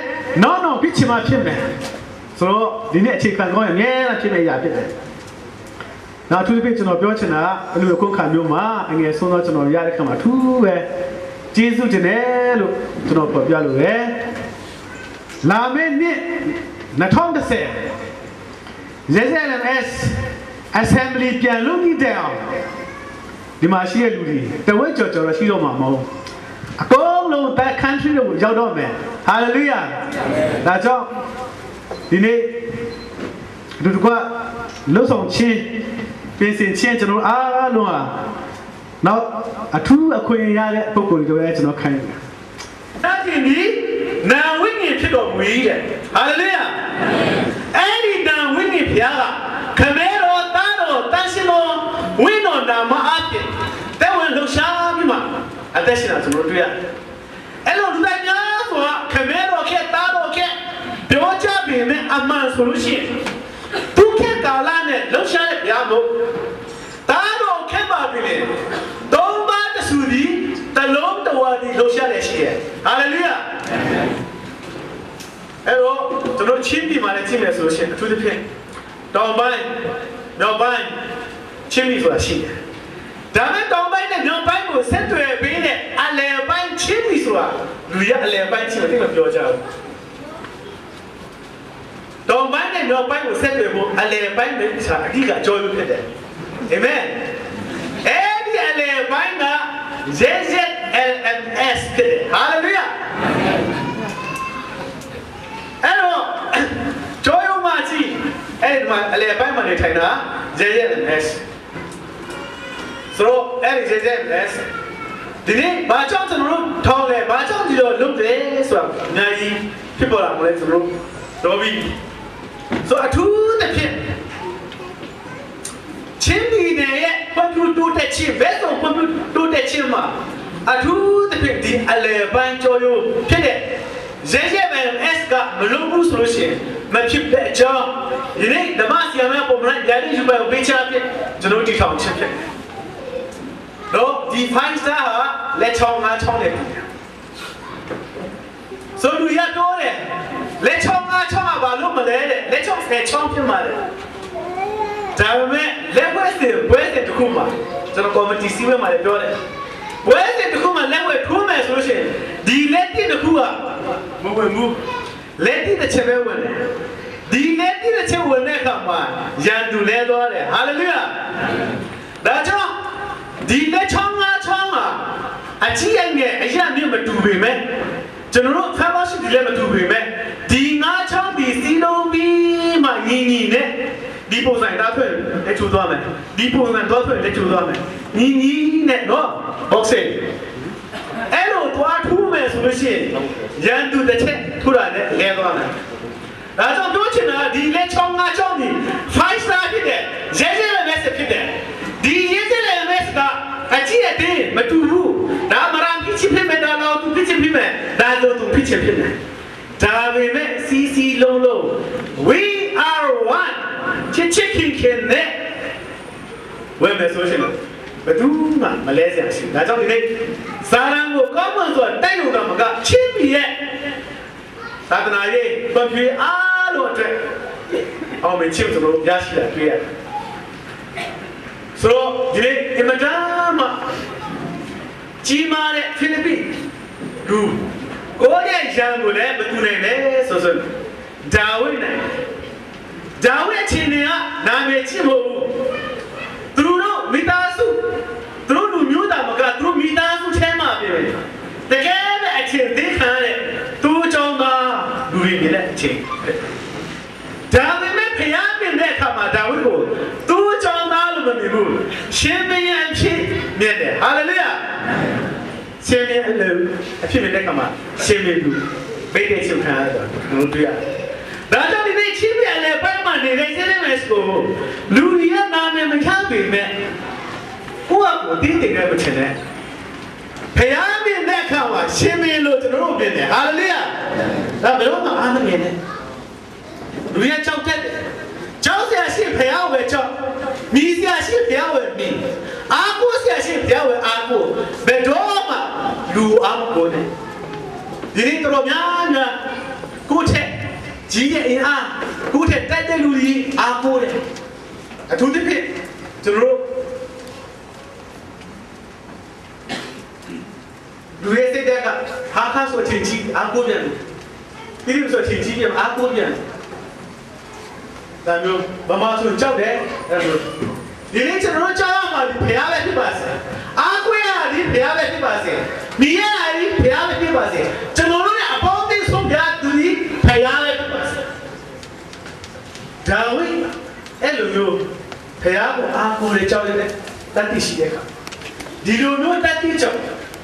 နောက်နောက်ဖြစ်ချင်မှဖြစ်မယ်ဆိုတော့ဒီနေ့အခြေခံကောင်းရင်အများအားဖြစ်တဲ့အရာဖြစ်တယ်နောက်အထူးသဖြင့်ကျွန်တော်ပြောချင်တာအဲ့လိုခုခါမျိုးမှာအငယ်ဆုံးတော့ကျွန်တော်ရတဲ့ခါမှာအထူးပဲကျေးဇူးတင်တယ်လို့ကျွန်တော်ပြောပြလို့ပဲလာမယ့်နှစ်2010 ZLMS assembly ပြန်လုပ်နေတဲ့အောင်ဒီမှာရှိတဲ့လူတွေတဝက်ကြော်ကြော်ရှိတော့မှာမဟုတ် အကုန်လုံး back country ကိုရောက်တော့မယ်ဟာလေလုယာဒါကြောင့်ဒီနေ့ဒီတကွလှုပ်ဆောင်ခြင်းပြင်ဆင်ခြင်းကျွန်တော်အားလုံးဟာနောက်အထူးအခွင့်ရတဲ့ပုံကိုယ်တွေပဲကျွန်တော်ခံယူတယ်။အဲ့ဒီဒီနာဝိညာဉ်ဖြစ်တော်မူ၏တဲ့။ဟာလေလုယာ။အဲ့ဒီနာဝိညာဉ်ဘုရားကခမဲတော်သားတော်တန်ရှင်တော်ဝိညာဉ်နာမအပြင်တဲ့ဝင်လှူရှားပြီးမှအသက်ရှင်တာကျွန်တော်တို့တွေ့ရတယ်။အဲ့လိုလူတိုင်းများဆိုတာခမဲတော်ခက်သားတော်ခက်ပြောကြပေမဲ့အမှန်ဆိုလို့ရှိရင်ဒုက္ခကာလနဲ့လှူရှားတဲ့ဘုရားမို့သားတော်ခက်ပါပြီလေသုံးပါးတဆူဒီတလုံးတဝါဒီလှူရှားတဲ့ရှိတယ်ဟာလေလုယာအဲ့တော့ကျွန်တော်ချင်းပြည်မှာလည်းကြည့်မယ်ဆိုလို့ရှိရင်အထူးသဖြင့်တောင်ပိုင်းမြောက်ပိုင်းချင်းပြည်ဆိုတာရှိတယ်ဒါပေမဲ့တောင်ပိုင်းနဲ့မြောက်ပိုင်းကိုဆက်သွယ်ပေးတဲ့အလယ်ပိုင်းချင်းပြည်ဆိုတာလူရအလယ်ပိုင်းချင်းမသိမပြောကြဘူးတောင်ပိုင်းနဲ့မြောက်ပိုင်းကိုဆက်သွယ်ဖို့အလယ်ပိုင်းပဲဆိုတာအဓိကအကြောင်းဖြစ်တယ်အာမင်အဲ့ဒီအလယ်ပိုင်းက ZZLMS ဖြစ်တယ်ဟာလေလုယာအဲ့တော့ကျောရုံမကြီးအဲ့ဒီမှာအလယ်ပိုင်းမှာနေထိုင်တာ ZZLMS ဆိုတော့အဲ့ဒီ ZZLMS ဒီနေ့ဘာကြောင့်ကျွန်တော်တို့ထောင်းလဲဘာကြောင့်ဒီလိုလုပ်တယ်ဆိုတာအများကြီးဖြစ်ပေါ်လာမလဲကျွန်တော်တို့တော်ပြီဆိုအထူးသဖြင့်ချင်းပြည်နယ်ရဲ့ဖွံ့ဖြိုးတိုးတက်ခြင်းဘယ်ဆိုဖွံ့ဖြိုးတိုးတက်ခြင်းမှာအထူးသဖြင့်ဒီအလယ်ပိုင်းကျော်ရိုးဖြစ်တဲ့ ZZMS ကမလုပ်ဘူးဆိုလို့ရှိရင်မဖြစ်တဲ့အကြောင်းဒီနေ့ဓမ္မစီယမပုံမှန်ယာတိယူပဲပေးချဖြစ်ကျွန်တော်တီထောင်ခြင်းဖြစ်တယ်တော့ဒီ five star ဟာလက်ချောင်းငါးချောင်းနဲ့တူတယ်ဆိုလူရတော့တယ်လက်ချောင်းငါးချောင်းကဘာလို့မလဲတဲ့လက်ချောင်းဆယ်ချောင်းဖြစ်မှာတယ်ဒါပေမဲ့လက်ဝဲစင်ဘွဲစင်တစ်ခုမှာကျွန်တော်ကော်မတီစီဝဲမှာလည်းပြောတယ်ဘွဲစင်တစ်ခုမှာလက်ဝဲထိုးမယ်ဆိုလို့ရှိရင်ဒီလက်တိတစ်ခုကမဝင်ဘူးလက်တိတစ်ချက်ပဲဝင်တယ်ဒီလက်တိတစ်ချက်ဝင်တဲ့အခါမှာရန်သူလဲသွားတယ်ဟာလေလုယာဒါကြောင့်ဒီလက်ချောင်းငါးချောင်းကအကြီးအငယ်အရာမျိုးမတူပေမဲ့ကျွန်တော်တို့ fellowship ဒီလည်းမတူပေမဲ့ဒီငါးချောင်းဒီစီလုံးပြီးမှညီညီနဲ့ဒီပုံစံတာထွက်လက်ချူသွားမယ်ဒီပုံစံတော့ထွက်လက်ချူသွားမယ်ညီညီနဲ့နော် boxing အဲ့လိုသွားထူးမယ်ဆိုလို့ရှိရင်ရန်သူတစ်ချက်ထူတာနဲ့လဲသွားမယ်ဒါကြောင့်ပြောချင်တာဒီလက်ချောင်းငါးချောင်းဒီ5 star ဖြစ်တယ်ရဲရဲ MS ဖြစ်တယ်ဒီရဲရဲ MS ကအကြည့်အသေးမတူဘူးဒါမရံဖြစ်ချင်ဖြစ်မယ်ဒါတော့သူဖြစ်ချင်ဖြစ်မယ်ဒါတော့သူဖြစ်ချင်ဖြစ်မယ်ဒါပေမဲ့စီစီလုံးလုံး we are one ချစ်ချစ်ခင်ခင်နဲ့ဝယ်မယ်ဆိုရှင်ဘယ်သူမှမလဲစရာရှိဒါကြောင့်ဒီနေ့စာရန်ကိုကောင်းမွန်စွာတိုက်လို့ကမကချင်းပြည်ရဲ့သာသနာရေးပဖြေအားလုံးအတွက်အောင်မချင်းတို့ရရှိတာတွေ့ရတယ်ဆိုတော့ဒီနေ့အင်မတန်မှကြီးမားတဲ့ဖိလိပ္ပိလူကိုယ့်ရဲ့ရန်ကိုလည်းမတူနိုင်နဲ့ဆိုဆိုဒါဝိဒ်နိုင်ဒါဝိဒ်အချင်းတွေကနာမည်ကြီးမဟုတ်ဘူးသူတို့မိသားစုသူတို့လူမျိုးတာမကသူတို့မိသားစုထဲမှာပြင်တကယ်ပဲအချင်းသိခံရတဲ့သူကြောင့်သာလူတွေမြင်တဲ့အချင်းဒါပေမဲ့ဖျားမြင်တဲ့အခါမှာဒါဝိဒ်ကိုသူကြောင့်သာလို့မမြင်ဘူးရှင်ဘုရင်အဖြစ်မြင်တယ်ဟာလေလုယာရှင်ဘုရင်အလိုအဖြစ်မြင်တဲ့အခါမှာရှင်ဘုရင်လူဘိတ်တဲ့ချုပ်ခံရတော့တို့တွေ့ရတယ်ဒါကြောင့်ဒီနေ့ချင်းပြန်လဲပိုက်မှနေတဲ့စင်းနေကိုလူတွေကနာမည်မချပေမဲ့ကိုယ့်အကိုတင်းတင်းနဲ့မချင်နဲ့ဖျားမြင်တဲ့အခါမှာရှင်ဘုရင်လို့ကျွန်တော်တို့မြင်တယ်ဟာလေလုယာဒါဘယ်တော့မှအားမမြင်နဲ့လူရကြောက်တတ်တယ်ကြောက်စရာရှိဖျားဝယ်ကြောက်မြည်စရာရှိဖျားဝယ်မြည်အာကိုစရာရှိဖျားဝယ်အာကိုဘယ်တော့မှလူအားမကိုနဲ့ဒီနေ့တော်များများကိုထက်ကြီးရဲ့အင်အားကိုထက်တိုက်တဲ့လူကြီးအားကိုတယ်အထူးသဖြင့်ကျွန်တော်တို့လူရဲ့စိတ်ဓာတ်ကဟာခါဆိုချင်ကြီးအားကိုပြန်တယ်ဒီလိုဆိုချင်ကြီးပြန်အားကိုပြန်ဒါမျိုးဗမာဆိုကြောက်တယ်အဲ့လိုဒီနေ့ကျွန်တော်တို့ကြောက်ရမှာဒီဖရားပဲဖြစ်ပါစေအားကိုရတာဒီဖရားပဲဖြစ်ပါစေမိရတာဒီ ဖြစ်ပါစေကျွန်တော်တို့နဲ့အပေါင်းအသင်းဆုံးဘုရားသူဒီဖယားလည်းဖြစ်ပါစေဒါဝိအဲ့လိုမျိုးဖယားကိုအားကိုးတဲ့ကြောက်ရတဲ့တတ်သိရှိတဲ့အခါဒီလိုမျိုးတတ်သိကြောင့်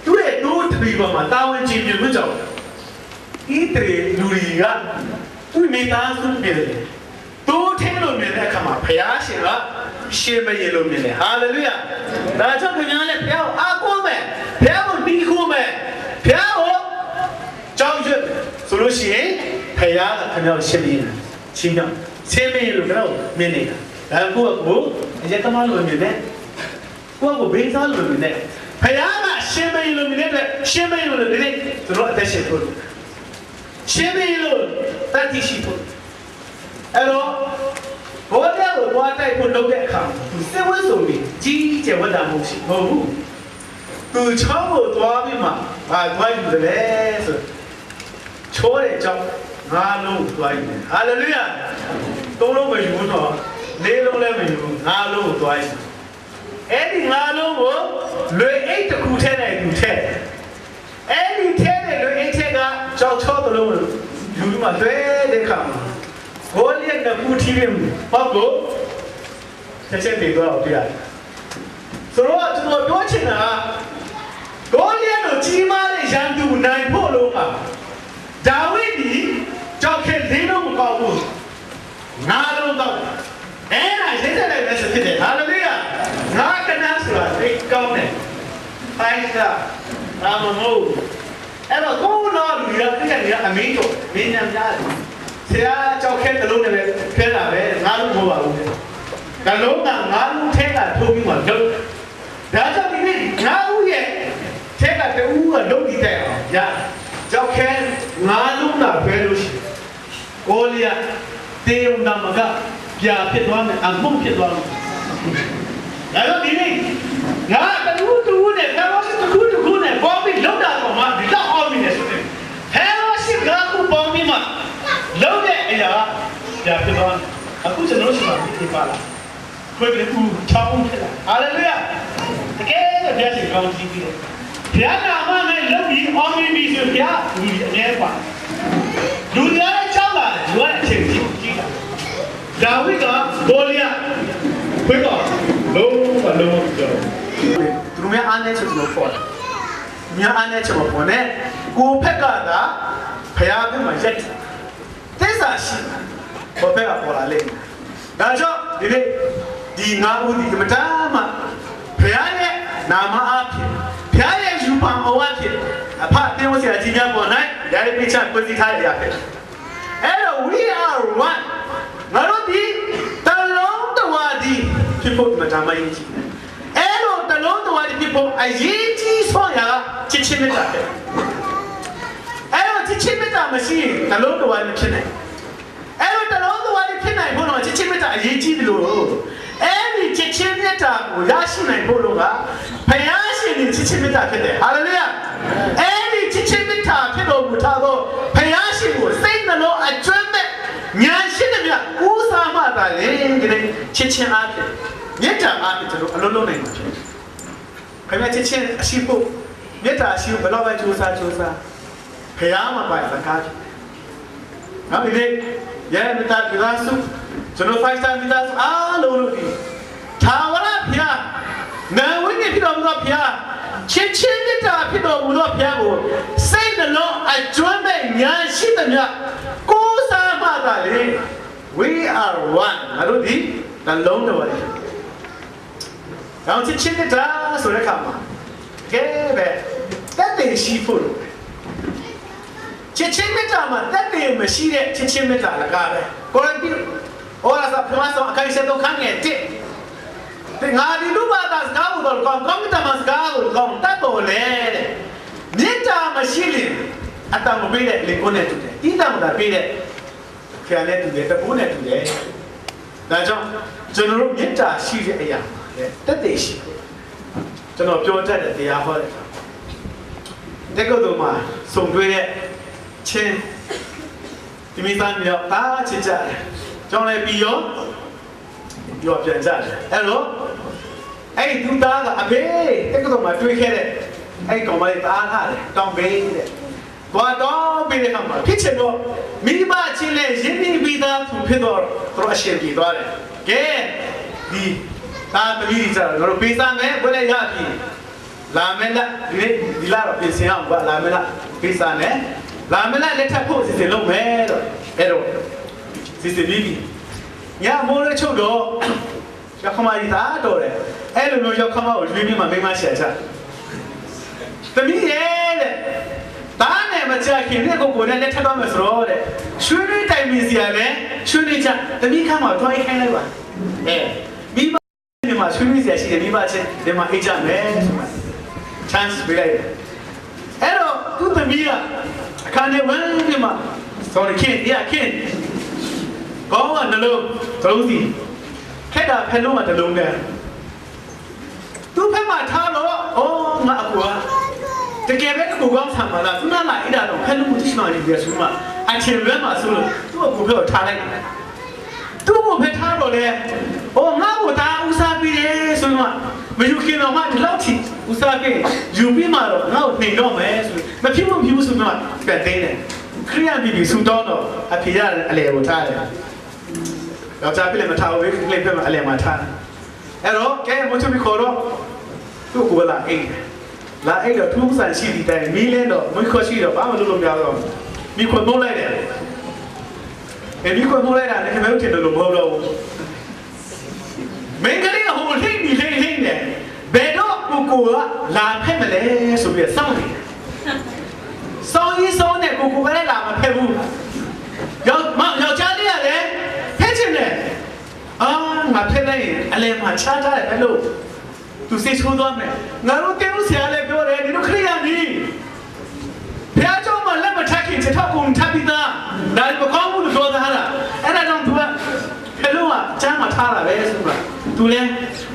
သူ့ရဲ့တိုးတပီပေါ်မှာတာဝန်ကျေပြမှုကြောင့်ဣတရေလူတွေကသူ့မိသားစုပြည်တယ်တိုးထင်းလို့မြင်တဲ့အခါမှာဖယားရှင်ကရှင်မယေလို့မြင်တယ်ဟာလေလုယာဒါကြောင့်ခင်ဗျားလည်းဖယားကိုအားကိုးမယ်ဖယားကိုတီးခိုးမယ်ဖယားကိုကြောက်ရွံ့ဆိုလို့ရှိရင်ဖယားကခင်ဗျားကိုရှင်မယေချင်းမြောက်ရှင်မယေလို့ခင်ဗျားကိုမြင်နေတာဒါကိုယ့်ကိုအယက်သမားလို့မြင်တယ်ကိုယ့်ကိုဘေးစားလို့မြင်တယ်ဖယားကရှင်မယေလို့မြင်တဲ့အတွက်ရှင်မယေလို့ဒီနေ့သူတို့အသက်ရှင်ဖို့ရှင်မယေလို့တတ်သိရှိဖို့အဲ့တော့ဘောတဲ့ကိုသွားတိုက်ဖို့လုပ်တဲ့အခါသူစစ်ဝတ်စုံပြီးကြီးကျယ်ဝတ်တာမဟုတ်ရှိမဟုတ်ဘူးသူချောင်းကိုသွားပြီးမှဘာသွားယူတယ်လဲဆိုချောတဲ့အကြောင်းငါလုံးသွားယူတယ်ဟာလေလုယာသုံးလုံးမယူဘူးတော့လေးလုံးလည်းမယူဘူးငါလုံးကိုသွားယူအဲ့ဒီငါလုံးကိုလွေအိတ်တစ်ခုထဲနဲ့သူထဲအဲ့ဒီထဲနဲ့လွေအိတ်ထဲကကြောက်ချောတလုံးယူပြီးမှတွဲတဲ့ခါမှာဂိုလီယက်ကပူထီးရင်ပေါ့ကိုချက်ချက်တည်သွားအောင်တွေ့ရတယ်ဆိုတော့ကျွန်တော်ပြောချင်တာကဂိုလီယက်ကိုကြီးမားတဲ့ရန်သူနိုင်ဖို့လို့ပါဒါဝိဒ်ဒီကြောက်ခဲလေးလုံးမကောက်ဘူးငါလုံးတော့အဲ့ဒါရေးတဲ့လည်းဖြစ်တယ်ဟာလေလုယာငါကနာဆိုတာသိကောင်းတယ်ဖိုင်တာဒါမဟုတ်အဲ့တော့ကိုနော်လူရပြည့်နေအမင်းတို့မင်းညံများတယ်ဆရာကြောက်ခဲတလုံးနဲ့ပဲခဲတာပဲငါလုံးမဟုတ်ပါဘူးတလုံးကငါလုံးထဲကထိုးပြီးမှလုတ်ဒါကြောင့်ဒီနေ့ငါဦးရဲ့ထဲကတူကလုတ်ပြီးတဲ့အောင်ရကြောက်ခဲငါလုံးတာပဲလို့ရှိကိုလီယာတေယုံနာမကပြာဖြစ်သွားမယ်အမှုဖြစ်သွားမယ်ဒါကြောင့်ဒီနေ့ငါတူတူနဲ့ဖဲလို့ရှိတူတူနဲ့ပေါင်းပြီးလုတ်တာတော့မှဒီတော့အောင်နေတယ်ဆိုတယ်ဖဲလို့ရှိကခုပေါင်းပြီးမှလုတ်တဲ့အရာပြာဖြစ်သွားတယ်အခုကျွန်တော်ရှိမှဒီပါလားခွေးပြီးဦးချောင်းဖြစ်လာဟာလေလုယာတကယ်တော့ဘုရားရှင်ကောင်းကြီးပြီးတယ်ဘုရားနာမနဲ့လုတ်ပြီးအောင်မြင်ပြီဆိုဘုရားလူကြီးအမြဲပါလူတွေလည်းကြောက်လာတယ်လူကအချိန်ကြီးကြီးလာဒါဝိဒ်ကဂိုလီယခွေးတော့လုံးဝလုံးဝကြောက်သူများအားနေချက်လို့ခေါ်တယ်များအားနေချက်မပေါ်နဲ့ကိုဖက်ကသာဖျားပြမှာရက်သစ္စာရှိဘောဖက်ကပေါ်လာလိမ့်မယ်ဒါကြောင့်ဒီနေ့ဒီငါးဦးဒီကမတားမှဖျားရဲ့နာမအားဖြင့်ဖျားရဲ့ယူပံအဝဖြင့်အဖအတင်းဝဆရာကြီးများပေါ်၌ယာယီပိချပွစီထားရဖြစ်အဲ့တော့ we are one ငါတို့ဒီတလုံးတဝါဒီဖြစ်ဖို့မတားမရေးကြည့်အဲ့တော့တလုံးတဝါဒီဖြစ်ဖို့အရေးကြီးဆုံးရာချစ်ချင်းမြတ်တာဖြစ်အဲ့တော့ချစ်ချင်းမြတ်တာမရှိရင်တလုံးတဝါဒီဖြစ်နိုင်အဲ့တော့တလုံးတဝါဒီဖြစ်နိုင်ဖို့တော့ချစ်ချင်းမြတ်တာအရေးကြီးတယ်လို့အဲ့ဒီချစ်ချင်းမြတ်တာကိုရရှိနိုင်ဖို့လို့ကဖယားရှင်ဒီချစ်ချင်းမြတ်တာဖြစ်တယ်ဟာလေလုယာအဲ့ဒီချစ်ချင်းမြတ်တာဖြစ်တော်မူထားသောဖယားရှင်ကိုစိတ်နှလုံးအကျွမ်းမဲ့ညာရှိတဲ့မြတ်ဦးစားမှသာလေဒီနေ့ချစ်ချင်းအားဖြင့်မြတ်တာအားဖြင့်ကျွန်တော်အလုံးလုံးနိုင်မှာဖြစ်တယ်ခင်ဗျာချစ်ချင်းအရှိဖို့မြတ်တာအရှိဖို့ဘယ်တော့ပဲကြိုးစားကြိုးစားဖယားမှာပါစကားဖြစ်တယ်နောက်ဒီနေ့ရဲမြတ်တာမိသားစုကျွန်တော်5 star မိသားစုအားလုံးလို့ဒီသာဝရဖျားနာဝိညာဉ်ဖြစ်တော်မူသောဖျားချစ်ချင်းမြတ်တာဖြစ်တော်မူသောဖျားကိုစိတ်နှလုံးအကျွမ်းမဲ့ညာရှိသမျှကိုးစားမှသာလေ we are one ငါတို့ဒီတလုံးတော်လေ။အောင်ချစ်ချင်းမြတ်တာဆိုတဲ့အခါမှာကဲပဲတက်တည်ရှိဖို့လို့ချစ်ချင်းမြတ်တာမှာတက်တည်မရှိတဲ့ချစ်ချင်းမြတ်တာလကားပဲကိုရတိဩရာစာပထမဆုံးအခန်း7ခန်းငယ်1တဲ့ငါဒီလူဘာသာစကားကိုတော့ကောင်းကောင်းတမစကားကိုကောင်းတတ်တော်လေတဲ့မြတ်တာမရှိရင်အတမပေးတဲ့လေကိုနဲ့တူတယ်တိတမတာပေးတဲ့ခရနဲ့တူတယ်တပူးနဲ့တူတယ်ဒါကြောင့်ကျွန်တော်တို့မြတ်တာရှိတဲ့အရာတက်တည်ရှိကျွန်တော်ပြောတတ်တဲ့တရားဟောတဲ့တက္ကသိုလ်မှာစုံတွေ့တဲ့ချင်းဒီမိသားမျိုးတားချစ်ကြတယ်ကျောင်းလည်းပြီးရောပြောပြန်ကြတယ်အဲ့တော့အဲ့ဒီသူသားကအဖေတက္ကသိုလ်မှာတွေ့ခဲ့တဲ့အဲ့ကောင်မလေးတားထားတယ်တောင်းပေးတဲ့ သွားတော့ပြီးတဲ့အခါမှာဖြစ်ချင်တော့မိဘချင်းနဲ့ရင်းနှီးပြီးသားသူဖြစ်တော့တော့အရှင်ပြေသွားတယ်။ကဲဒီသာသမီးကြတော့တို့ပေးစားမယ်ဘယ်လဲရပြီလာမယ်လားဒီနေ့ဒီလာတော့ပြင်ဆင်အောင်ကွာလာမယ်လားပေးစားမယ်လာမယ်လားလက်ထပ်ဖို့စီစဉ်လုပ်မယ်တော့အဲ့တော့စီစဉ်ပြီးပြီညမိုးလေးချုပ်တော့ရောက်ခမကြီးသားတော်တယ်အဲ့လိုမျိုးရောက်ခမကိုရွေးပြီးမှမိမရှာချသမီးရဲ့တဲ့တားနဲ့မချခင်တဲ့ကိုကိုနဲ့လက်ထပ်တော့မယ်ဆိုတော့တဲ့ရွှေတွေတိုင်မီစီရလဲရွှေတွေချသမီးခါမှာတွိုင်းခိုင်းလိုက်ပါအဲမိဘဒီမှာဆွေးနွေးစရာရှိတယ်မိဘချင်းဒီမှာအိတ်ကြမယ်ဆိုမှ chance ပေးလိုက်တယ်အဲ့တော့သူ့သမီးကအခါနဲ့ဝင်ပြီးမှ sorry ခင်ရခင်ကောင်းကနှလုံးသလုံးစီခက်တာဖက်လုံးမှာတစ်လုံးတည်းသူ့ဖက်မှာထားတော့အော်ငါအကူကတကယ်ပဲကိုကောင်းဆံပါလားသူနာလာအဲ့ဒါတော့ဖက်လုံးကိုတိမှနေတယ်ဆိုမှအချင်းလွဲမှာဆိုလို့သူ့အကူဖက်ကိုထားလိုက်တယ်သူ့ကိုဖက်ထားတော့လေအော်ငါ့ကိုဒါဦးစားပေးတယ်ဆိုမှမယူခင်တော့မှဒီလောက်ချီဦးစားပေးယူပြီးမှတော့ငါ့ကိုနှိမ်တော့မယ်ဆိုမဖြစ်ဘူးဖြစ်ဘူးဆိုမှပြန်သိတယ်ခရိယဘီဘီဆူတော့တော့အဖေရအလေကိုထားတယ်ယောက်ျားပြလည်းမထားဘူးခလေးပြမအလေမှာထားအဲ့တော့ကဲမချူမီခေါ်တော့သူ့ကိုလာအိတ်လာအိတ်တော့ထူးဆန်ရှိတဲ့တိုင်မီးလဲတော့မွေးခေါ်ရှိတော့ဘာမှလုပ်လို့မရတော့မိခွန်မုန်းလိုက်တယ်အဲမိခွန်မုန်းလိုက်တာလည်းခင်ဗျားတို့ထင်တယ်လို့မဟုတ်တော့ဘူးမင်းကလေးကဟိုလိမ့်နေလိမ့်လိမ့်နေဘယ်တော့ကိုကိုကလာဖက်မလဲဆိုပြီးစောင့်နေစောင်းကြီးစောင်းနေကိုကိုကလည်းလာမဖက်ဘူးယောက်မယောက်ျားလေးကလည်းဖက်ချင်တယ်အာငါဖက်လိုက်ရင်အလဲမှာချားကြတယ်ဘယ်လိုသူစိတ်ဆိုးသွားမယ်ငါတို့တင်းလို့ဆရာလည်းပြောတယ်ဒီတို့ခရိယာနီးဘုရားကျောင်းမှာလက်မထက်ခင်ချက်ထောက်ကုန်ထပ်ပြီးသားဒါမကောင်းဘူးလို့ပြောသားတာအဲ့ဒါကြောင့် तू ကဖက်လို့ကကျမ်းမှာထားတာပဲဆိုတာ तू လည်း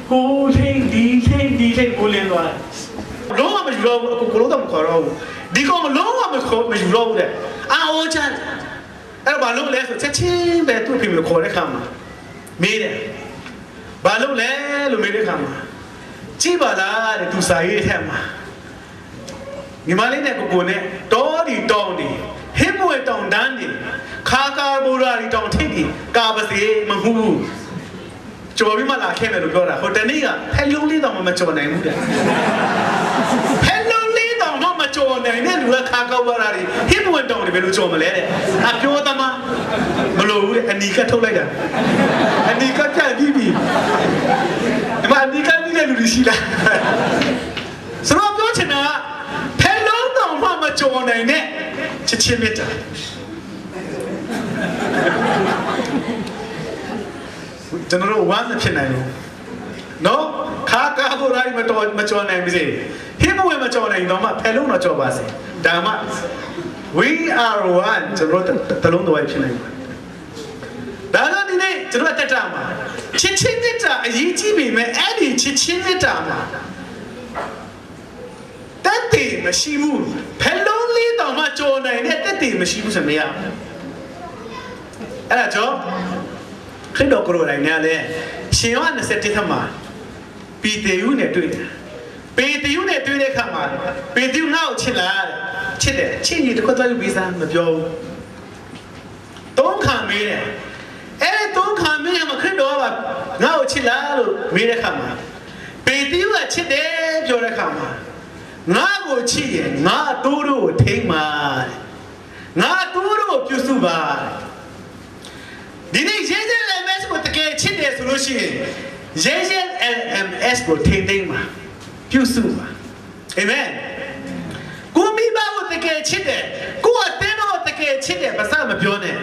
ဟိုးထိန်ဒီထိန်ဒီထိန်ကိုလင်းသွားတယ်လုံးဝမယူတော့ဘူးအကိုကိုလုံးတော့မခေါ်တော့ဘူးဒီကောင်လုံးဝမခေါ်မယူတော့ဘူးတဲ့အာအိုချန်အဲ့တော့ဘာလို့လဲဆိုချက်ချင်းပဲသူ့ဖေကိုခေါ်တဲ့ခါမှာမေးတယ်ဘာလို့လဲလို့မေးတဲ့ခါမှာကြည့်ပါလားတဲ့သူစာရေးထက်မှာညီမလေးနဲ့ကိုကိုနဲ့တောဒီတောင်းဒီဟင်းမွေတောင်တန်းဒီခါကာဘူရာဒီတောင်ထိပ်ဒီကာပစီမမှုဘူးကြော်ပြီးမှလာခဲ့မယ်လို့ပြောတာဟိုတနေ့ကဖက်လုံးလေးတောင်မကြော်နိုင်ဘူးတဲ့ဖက်လုံးလေးတောင်တော့မကြော်နိုင်တဲ့လူကခါကောက်ပါတာဒီဟင်းမွေတောင်ဒီဘယ်လိုကြော်မလဲတဲ့အပြောသမားမလို့ဘူးတဲ့အနီကထုတ်လိုက်တာအနီကပြတ်ပြီးပြီဒီမှာအနီကပြီးတဲ့လူတွေရှိလားဆိုတော့ပြောချင်တာကဖက်လုံးတောင်မှမကြော်နိုင်တဲ့ချစ်ချင်းမြတ်တာကျွန်တော်တို့ဝမ်းမဖြစ်နိုင်ဘူးနော်ခါကားကိုရိုင်းမတော်မကြော်နိုင်ပါစေဟင်းမဝင်မကြော်နိုင်တော့မှဖက်လုံးတော့ကြော်ပါစေဒါမှ we are one ကျွန်တော်တို့တလုံးတော်ဖြစ်နိုင်ပါဒါကြောင့်ဒီနေ့ကျွန်တော်တက်တာမှာချစ်ချင်းမြတ်တာအရေးကြီးပေမဲ့အဲ့ဒီချစ်ချင်းမြတ်တာမှာတက်တည်မရှိဘူးဖက်လုံးလေးတောင်မှကြော်နိုင်တဲ့တက်တည်မရှိဘူးဆိုမရအဲ့ဒါကြောင့်ခရစ်တော်ကိုယ်တိုင်နဲ့လည်းရှင်ယောဟန်21ထက်မှာပေတရုနဲ့တွေ့တယ်ပေတရုနဲ့တွေ့တဲ့အခါမှာပေတရုငါ့ကိုချစ်လားတဲ့ချစ်တယ်ချစ်ရင်တစ်ခွက်သွားယူပြီးစားမပြောဘူးသုံးခါမေးတယ်အဲ့သုံးခါမေးရမှာခရစ်တော်ကငါ့ကိုချစ်လားလို့မေးတဲ့အခါမှာပေတရုကချစ်တယ်ပြောတဲ့အခါမှာငါ့ကိုချစ်ရင်ငါတိုးတို့ကိုထိမ့်ပါတဲ့ငါတိုးတို့ကိုပြုစုပါဒီနေ့ရဲရဲ LMS ကိုတကယ်ချစ်တယ်ဆိုလို့ရှိရင်ရဲရဲ LMS ကိုထိမ့်သိမ့်ပါပြုစုပါအာမင်ကိုမိဘကိုတကယ်ချစ်တယ်ကိုအတင်းတော့တကယ်ချစ်တယ်ဘာသာမပြောနဲ့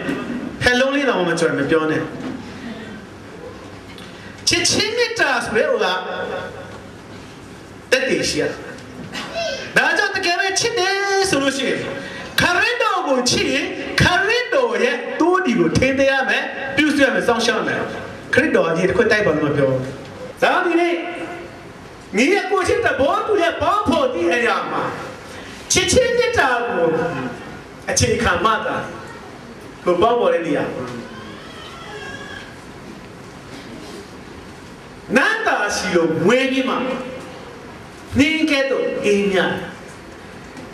ဟဲလုံးလေးတော့မကြော်မပြောနဲ့ချစ်ချင်းမြတ်တာဆိုရဲကတက်တည်ရှိရဒါကြောင့်တကယ်ပဲချစ်တယ်ဆိုလို့ရှိရင်ခရစ်တော်ကိုချစ်ရင်ခရစ်တော်ရဲ့တိုးဒီကိုထိန်းသိရမယ်ပြုစုရမယ်စောင့်ရှောက်ရမယ်ခရစ်တော်အကြီးတစ်ခွက်တိုက်ပါလို့မပြောဒါဒီနေ့ညီရကိုချစ်တဲ့ဘောတူတဲ့ပေါင်းဖို့ဒီအရာမှာချစ်ချင်းမြတ်တာကိုအခြေခံမှသာကိုပေါင်းပေါ်တဲ့နေရာနန္တာရှိလို့မွေးပြီးမှနင်းကဲတော့အင်းညာ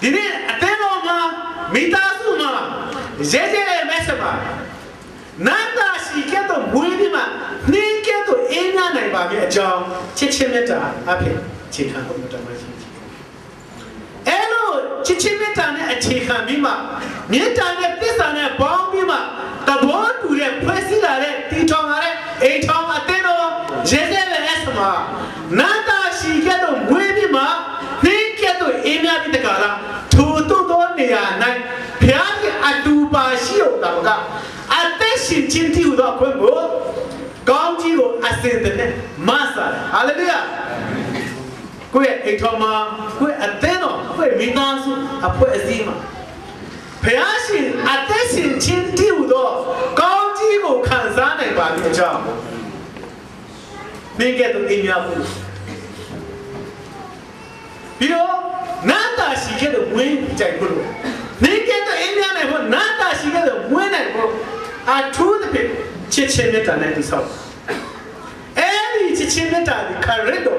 ဒီနေ့အသင်းတော် တော်မှာမိသားစုမှာရဲရဲမဲဆမှာနန္တာရှိကဲ့သို့မွေးပြီးမှနှင်းကဲ့သို့အေးမြနိုင်ပါပြီအကြောင်းချစ်ချင်းမြတ်တာအဖြစ်အခြေခံဟုတ်တယ်မရှိအဲ့လိုချစ်ချင်းမြတ်တာနဲ့အခြေခံပြီးမှမြတ်တာနဲ့သစ္စာနဲ့ပေါင်းပြီးမှတဘောတူတဲ့ဖွဲ့စည်းလာတဲ့တီထောင်လာတဲ့အိမ်ထောင်အသင်းတော်ရဲရဲလည်းဆမှာနန္တာရှိကဲ့သို့မွေးပြီးမှနှင်းကဲ့သို့အေးမြပြီးတကားလားထိုတို့သောနေရာ၌ဘုရားရှင်အတူပါရှိတော်တာကအသက်ရှင်ခြင်းတည်ဟူသောအခွင့်ကိုကောင်းကြီးကိုအစဉ်တည်းမဆာဟာလေလုယာကိုယ့်ရဲ့အိမ်ထောင်မှာကိုယ့်ရဲ့အသင်းတော်ကိုယ့်ရဲ့မိသားစုအဖွဲ့အစည်းမှာဘုရားရှင်အသက်ရှင်ခြင်းတည်ဟူသောကောင်းကြီးကိုခံစားနိုင်ပါလိမ့်အကြောင်းသင်ကဲ့သို့အိမ်များဖို့ပြီးတော့နန္တာရှိခဲ့တဲ့ဝင်းကြိုက်ဖို့လို့နေကဲ့သို့အိမ်များနိုင်ဖို့နန္တာရှိခဲ့တဲ့ဝင်းနိုင်ဖို့အထူးသဖြင့်ချစ်ချင်းမြတ်တာနဲ့တည်ဆောက်အဲ့ဒီချစ်ချင်းမြတ်တာဒီခရစ်တော်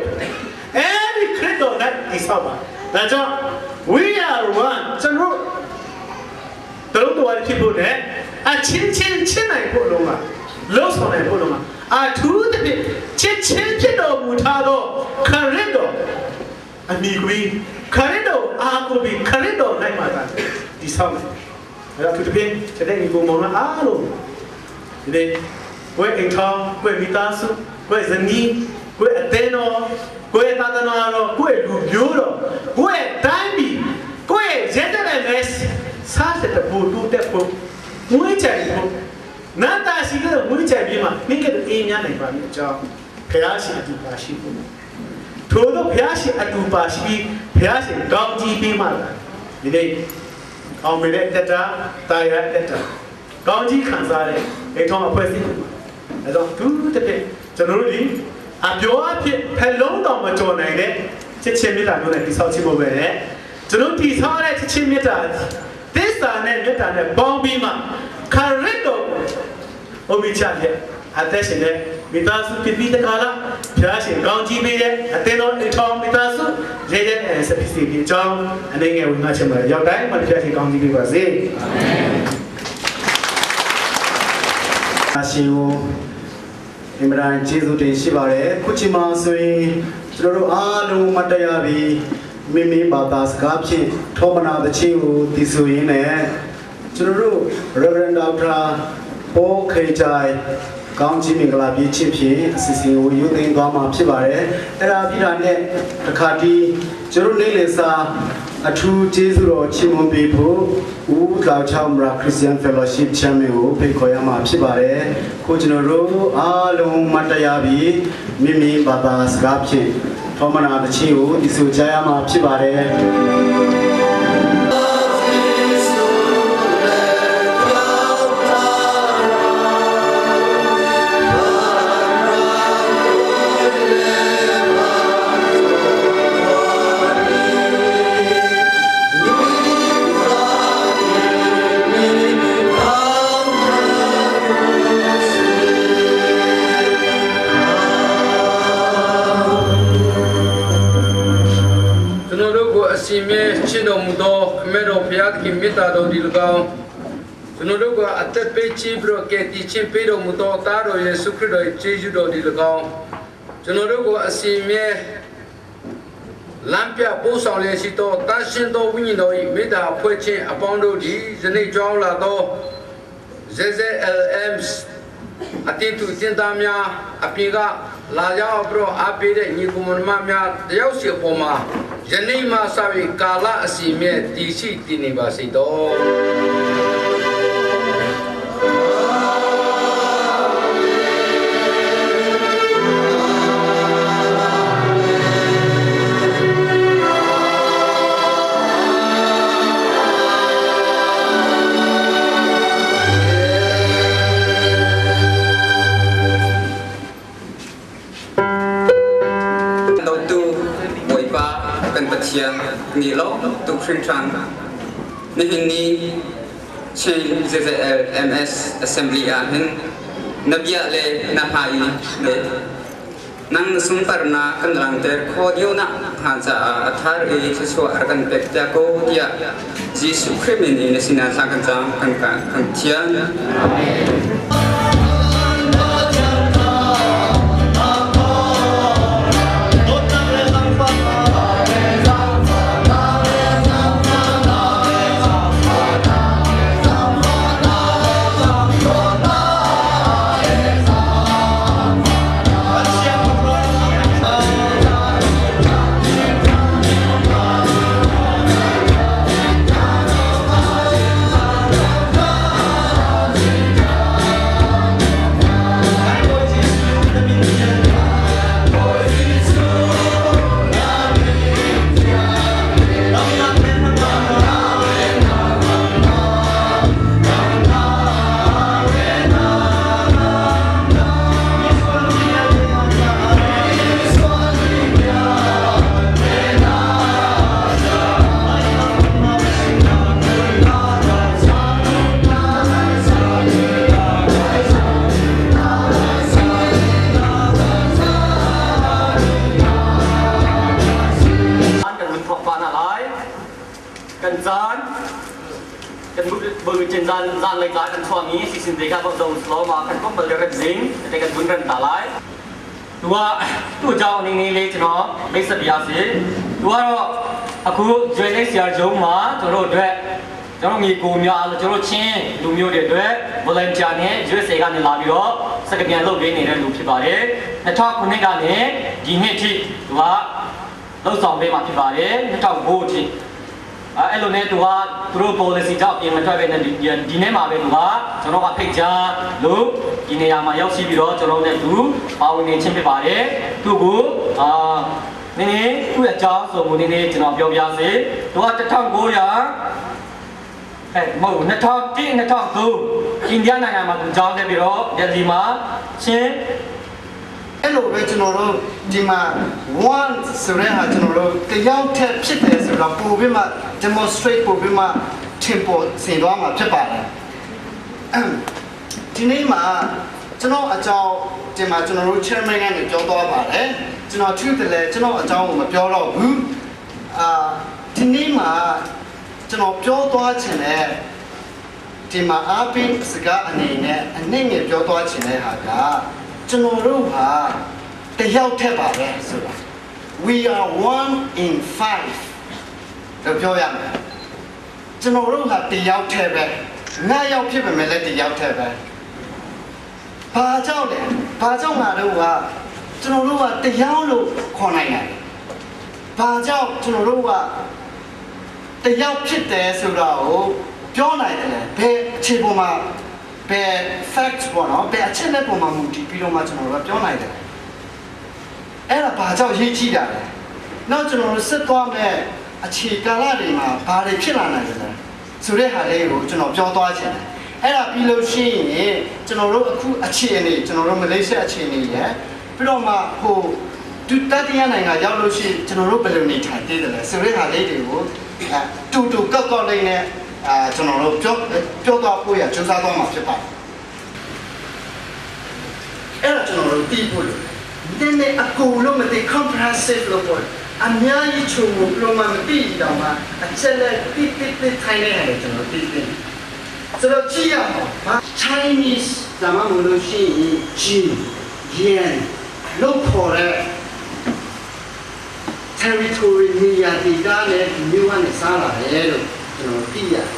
အဲ့ဒီခရစ်တော်နဲ့တည်ဆောက်ပါဒါကြောင့် we are one ကျွန်တော်တို့တော်တော်ဖြစ်ဖို့နဲ့အချင်းချင်းချစ်နိုင်ဖို့လုံးကလုံးဆောင်နိုင်ဖို့လုံးကအထူးသဖြင့်ချစ်ချင်းဖြစ်တော်မူထားသောခရစ်တော်အမိကွေးခရစ်တော်အာကိုပြီးခရစ်တော်နိုင်မှာသာတည်ဆောက်မယ်အဲ့တော့သူတပြင်းချက်တဲ့ညီကိုမောင်လာအားလုံးဒီနေ့ကိုယ့်အိမ်ထောင်ကိုယ့်မိသားစုကိုယ့်ဇနီးကိုယ့်အသင်းတော်ကိုယ့်သာသနာတော်ကိုယ့်လူမျိုးတော်ကိုယ့်တိုင်းပြည်ကိုယ့်ရဲ့တဲ့နဲ့စားတဲ့ဘူတူတဲ့ဖို့မွေးကြိုင်ဖို့နန္တာရှိတဲ့မွေးကြိုင်ပြီးမှမိကတဲ့အေးများနိုင်ပါပြီအကြောင်းဖျားရှိအတူပါရှိဖို့ထို့သောဖျားရှိအတူပါရှိပြီးဖျားရှိကောင်းကြီးပြီးမှဒီနေ့အောင်မြတဲ့တက်တာတာရတက်တာကောင်းကြီးခံစားတဲ့အိမ်ထောင်အဖွဲ့အစည်းအဲတော့သူတစ်ပြည့်ကျွန်တော်တို့ဒီအပြောအဖြစ်ဖက်လုံးတော်မကြော်နိုင်တဲ့ချစ်ချင်းမြတ်တာမျိုးနဲ့တိဆောက်ချဖို့ပဲနဲ့ကျွန်တော်တိဆောက်တဲ့ချစ်ချင်းမြတ်တာသစ္စာနဲ့မြတ်တာနဲ့ပေါင်းပြီးမှခရစ်တော်ကိုအမိချတဲ့အသက်ရှင်တဲ့မိသားစုဖြစ်ပြီးတကားလားဖျားရှင်ကောင်းကြီးပေးတဲ့အသင်းတော်အိမ်ထောင်မိသားစုရဲရဲစပီစီဒီအကြောင်းအနေငယ်ဝင်ငါချင်ပါတယ်ရောက်တိုင်းမှာဖျားရှင်ကောင်းကြီးပေးပါစေအာမင်အရှင်ကိုအင်မတန်ကျေးဇူးတင်ရှိပါတယ်ခုချိန်မှာဆိုရင်ကျွန်တော်တို့အားလုံးမတရားပြီးမိမိဘာသာစကားဖြင့်ထောမနာတခြင်းကိုတည်ဆိုရင်းနဲ့ကျွန်တော်တို့ Reverend Dr. ပိုးခေချိုင်ကောင်းချီးမင်္ဂလာပြည့်ချစ်ဖြင့်အစီအစဉ်ကိုယူသိမ်းသွားမှာဖြစ်ပါတယ်အဲ့ဒါပြီးတာနဲ့တခါတီးကျွန်တော်နေလေစာအထူးကျေးဇူးတော်ချီးမွမ်းပေးဖို့ဦးလောင်ချောင်းမရာ Christian Fellowship Chairman ကိုဖိတ်ခေါ်ရမှာဖြစ်ပါတယ်ခုကျွန်တော်တို့အားလုံးမတရားပြီးမိမိဘာသာစကားဖြင့်ထောမနာတခြင်းကိုဒီဆိုကြရမှာဖြစ်ပါတယ် ခင်မေတ္တာတော်ဒီ၎င်းကျွန်တော်တို့ကအသက်ပေးချပြီးတော့ကဲတည်ခြင်းပေးတော်မူသောသားတော်ယေရှုခရစ်တော်၏ကျေးဇူးတော်ဒီ၎င်းကျွန်တော်တို့ကိုအစီအမြဲလမ်းပြပို့ဆောင်လျက်ရှိသောတန်ရှင်သောဝိညာဉ်တော်၏မေတ္တာဖွဲ့ခြင်းအပေါင်းတို့သည်ယနေ့ကြောင်းလာသော ZZLMs အတင်းသူတင်သားများအပြင်ကလာရောက်ပြီးတော့အားပေးတဲ့ညီကောင်မများတယောက်စီအပေါ်မှာယနေ့မှစပြီးကာလအစီအမြဲတည်ရှိတည်နေပါစေတော် ni lo tu khrin tran ni hin ni chin ZZLMS assembly a hin nabia le na hai le Nang na sunparnak kan langhter khawh dionak hnga caah a thar i thluachuah rak kan pek ta ko tiah Jesuh Khrih min in na sinah thla kan cam kan kan thian. Kan hun thawk pa hna lai. Kan caan kan bulchin zan zan lei ka kan chuami sisin te kha do slow ma kan kom bal rem zing te kan bun rem ta lai tua tu jaw ning ni le chno me sa bia si tua ro aku UNHCR ရုံးမှာကျွန်တော်တို့အတွက်ကျွန်တော်ညီကိုများအားကျွန်တော်ချင်းလူမျိုးတွေအတွက် volunteer နဲ့ USA ကနေလာပြီးတော့စကပြန်လုပ်ပေးနေတဲ့လူဖြစ်ပါတယ်2009ကနေဒီနှစ်ထိသူကလှုပ်ဆောင်ပေးမှာဖြစ်ပါတယ်2009အထိ အဲ့လိုနဲ့သူကသူတို့ policy ကြောင့်ပြင်မထွက်ပဲနဲ့ဒီနေ့မှာပဲသူကကျွန်တော်ကဖိတ်ကြားလို့ဒီနေရာမှာရောက်ရှိပြီးတော့ကျွန်တော်နဲ့သူပါဝင်နေခြင်းဖြစ်ပါတယ်။သူ့ကိုအာနည်းနည်းသူ့အကြောင်းဆိုမှုနည်းနည်းကျွန်တော်ပြောပြစေ။သူက1900အဲမဟုတ်2001 2003အိန္ဒိယနိုင်ငံမှာသူကြောင်းတက်ပြီးတော့ဒယ်လီမှာချင်း အဲ့လိုပဲကျွန်တော်တို့ဒီမှာ one ဆိုတဲ့ဟာကျွန်တော်တို့တယောက်ထက်ဖြစ်တယ်ဆိုတော့ပို့ပြီးမှ demonstrate ပို့ပြီးမှထင်ပေါ်ဆင်သွားမှာဖြစ်ပါတယ်ဒီနေ့မှာကျွန်တော်အကြောင်းဒီမှာကျွန်တော်တို့ chairman ကနေပြောသွားပါတယ်ကျွန်တော်ထူးတယ်လဲကျွန်တော်အကြောင်းကိုမပြောတော့ဘူးအာဒီနေ့မှာကျွန်တော်ပြောသွားချင်တဲ့ဒီမှာအားပေးစကားအနေနဲ့အနည်းငယ်ပြောသွားချင်တဲ့ဟာကကျွန်တော်တို့ဟာတယောက်ထက်ပါပဲဆိုတာ we are 1 in 5လို့ပြောရမယ်ကျွန်တော်တို့ဟာတယောက်ထက်ပဲငါယောက်ဖြစ်ပေမဲ့လည်းတယောက်ထက်ပဲဘာကြောင့်လဲဘာကြောင့်ငါတို့ကကျွန်တော်တို့ကတယောက်လို့ခေါ်နိုင်တယ်ဘာကြောင့်ကျွန်တော်တို့ကတယောက်ဖြစ်တယ်ဆိုတော့ပြောနိုင်တယ်လေဘယ်အခြေပေါ်မှာဘယ် fact ပေါ့နော်ဘယ်အချက်လက်ပေါ်မှာမူတည်ပြီးတော့မှကျွန်တော်တို့ကပြောနိုင်တယ်အဲ့ဒါဘာကြောင့်ရေးကြည့်တာလဲနောက်ကျွန်တော်တို့စစ်သွားမဲ့အခြေကာလတွေမှာဘာတွေဖြစ်လာနိုင်တယ်လဲဆိုတဲ့ဟာလေးကိုကျွန်တော်ပြောသွားချင်တယ်အဲ့ဒါပြီးလို့ရှိရင်ကျွန်တော်တို့အခုအခြေအနေကျွန်တော်တို့မလေးရှားအခြေအနေရယ်ပြီးတော့မှဟိုတူတတိယနိုင်ငံရောက်လို့ရှိရင်ကျွန်တော်တို့ဘယ်လိုနေထိုင်သေးတယ်လဲဆိုတဲ့ဟာလေးတွေကိုအဲတူတူကောက်ကောက်လေးနဲ့အာကျွန်တော်တို့ပြောပြောသွားဖို့ရစူးစမ်းသွားမှာဖြစ်ပါတယ်အဲ့ဒါကျွန်တော်တို့သိဖို့လို့နည်းနည်းအကုန်လုံးမသိ comprehensive လို့ပေါ့အများကြီးချုံကိုဘလို့မှမသိတော့မှအချက်လက်တိတိတိထိုင်နေတယ်ကျွန်တော်သိသိဆိုတော့ကြည့်ရအောင်ဟာ Chinese ဒါမှမဟုတ်လို့ရှိရင် Jin Yen လို့ခေါ်တဲ့ territory နေရာဒေသနဲ့ဒီမျိုးကနေစားလာတယ်လို့ကျွန်တော်သိရတယ်။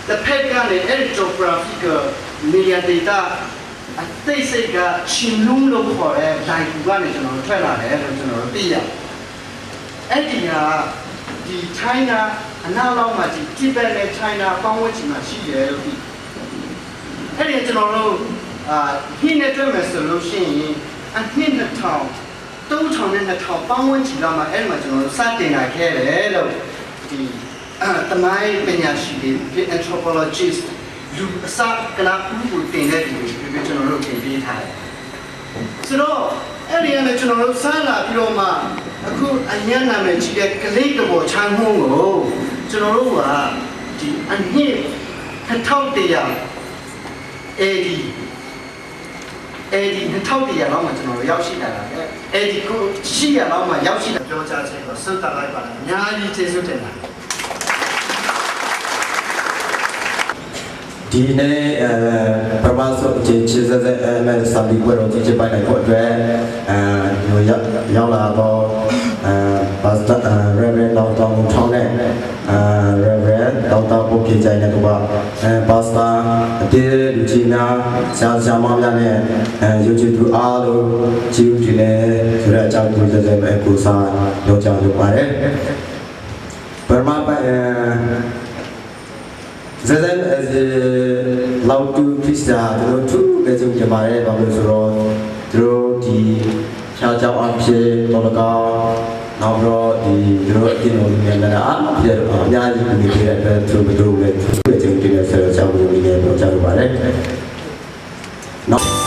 တစ်ဖက်ကနေအဲ့ဒီ geographical နေရာဒေသအသိစိတ်ကချင်းလုံးလို့ခေါ်တဲ့ဒိုင်ကူကနေကျွန်တော်ထွက်လာတယ်လို့ကျွန်တော်သိရတယ်။အဲ့ဒီဟာဒီ China အနောက်လောက်မှာဒီ Tibet နဲ့ China ပေါင်းဝန်းကျင်မှာရှိတယ်လို့သိ။အဲ့ဒီကျွန်တော်တို့အာဟင်းနဲ့တွေ့မယ်ဆိုလို့ရှိရင်အနှစ်2000 3000နဲ့2000ပေါင်းဝန်းကျင်လောက်မှာအဲ့ဒီမှာကျွန်တော်တို့စတင်လာခဲ့တယ်လို့ဒီတမိုင်းပညာရှိတွေ anthropologist လူအစကလာဥကိုတင်တဲ့လူတွေပြကျွန်တော်တို့တင်ပေးထားတယ်ဆိုတော့အဲ့ဒီကနေကျွန်တော်တို့စလာပြီးတော့မှအခုအညံ့နာမည်ကြီးတဲ့ကလေးကပေါ်ချမ်းဟုံးကိုကျွန်တော်တို့ကဒီအနှစ်2100 AD AD 2100လောက်မှာကျွန်တော်ရောက်ရှိလာတာလေ AD 800လောက်မှာရောက်ရှိလာ ပြောကြားခြင်းကိုဆုတ်တက်လိုက်ပါလားအများကြီးကျေးဇူးတင်ပါ ဒီနေ့အဲပထမဆုံးအခြေခြေစက်စက်အဲမဲစာပြီးပွဲတော်ကြီးချပိုင်နိုင်ဖို့အတွက်အဲရောက်ရောက်လာတော့အဲပါစတာ Reverend ဒေါက်တာမထောင်းနဲ့အဲ Reverend ဒေါက်တာပုတ်ပြေကြိုင်တဲ့ကွာအဲပါစတာအတေးလူကြီးများဆရာဆရာမများနဲ့အဲရုပ်ချသူအားလုံးကျေးဇူးတင်တယ်ဆိုတဲ့အကြောင်းကိုစက်စက်ပဲကိုစားပြောကြားလိုပါတယ်ပရမပအဲ ဇဇန်အဇလောက်တူခရစ်တာတို့သူပဲကြုံကြပါတယ်ဘာလို့ဆိုတော့သူတို့ဒီဖြားကြောင်အဖြစ်တော်လကောင်နောက်တော့ဒီသူတို့အပြင်လိုမြန်လာတာအဖြစ်အများကြီးနေပြတဲ့အတွက်သူတို့လည်းသူပဲကြုံတင်တဲ့ဆိုတော့ကြောင်းကိုနေပြောကြလိုပါတယ်နောက်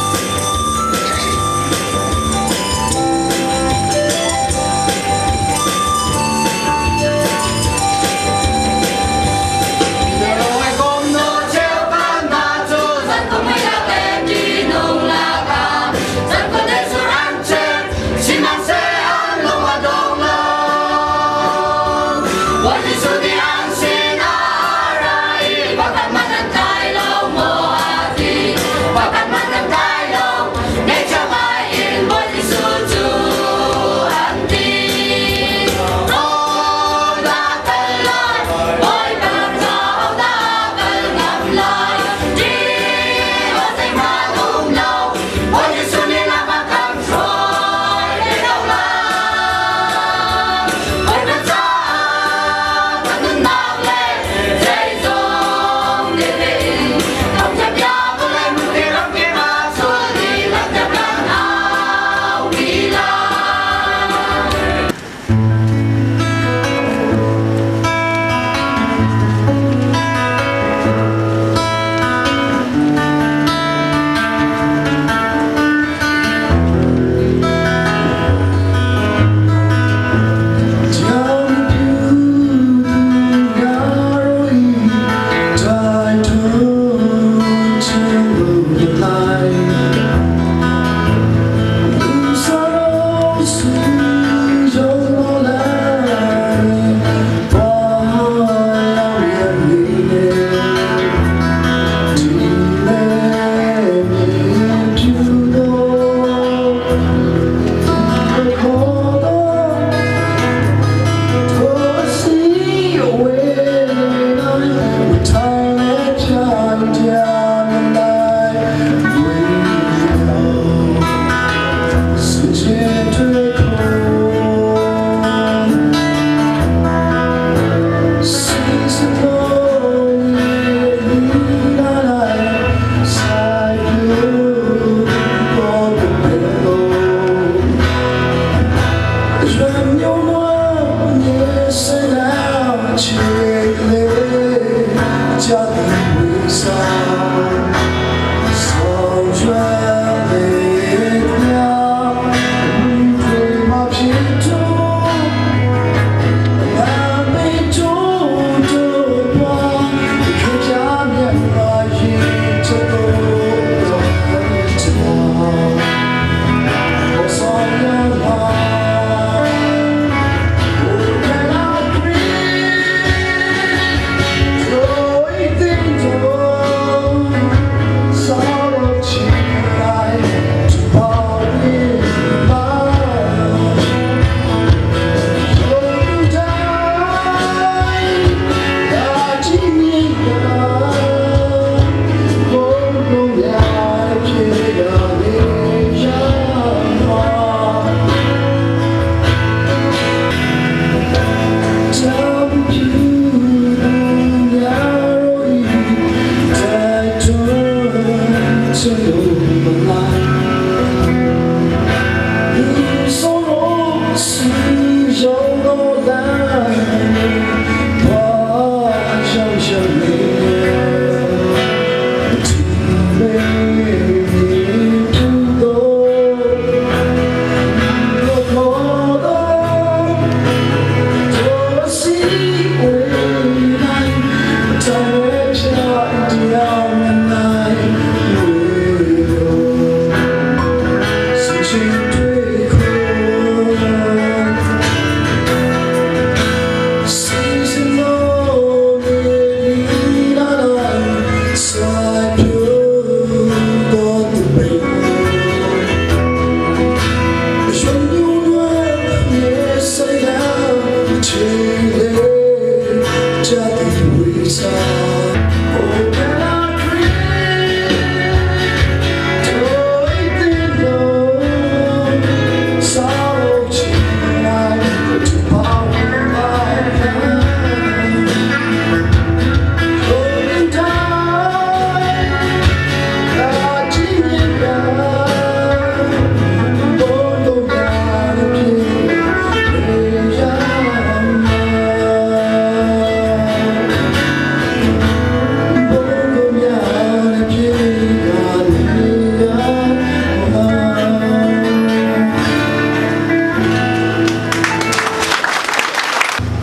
down the night.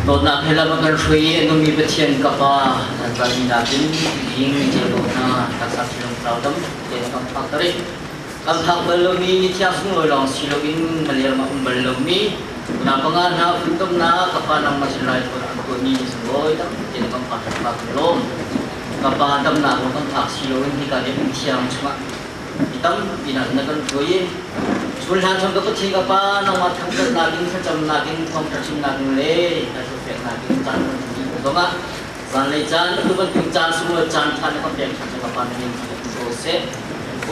Dawtnak he lam a kan hruai i a nungmi Pathian ka Pa, nan vanmi nakin ding ceu lo hna, taksa thilung tlau dam tein kan phak ter i kan phak bal lomi ni thiang sunglawi lawng si loin maler ma um bal lomi na panga hna funtomnak ka Pa nangmah sin raithawinak an tuahmi ni sunglawi dam tein kan phak ter kan lawm. Ka Pa damnak lawng kan phak si loin hika biakinn thiang chungah mi tampi hna na kan hruai i chun hlan chung ka Pathian ka Pa nangmah thangṭhatnak in thlacamnak in thawngṭha chimnak in le hnathawkpeknak in caan kan hman zongah zanlei caan atu bantuk caan sunglawi caan ṭha na kan pek ṭhan cu ka Pa na min thangṭhat ko seh.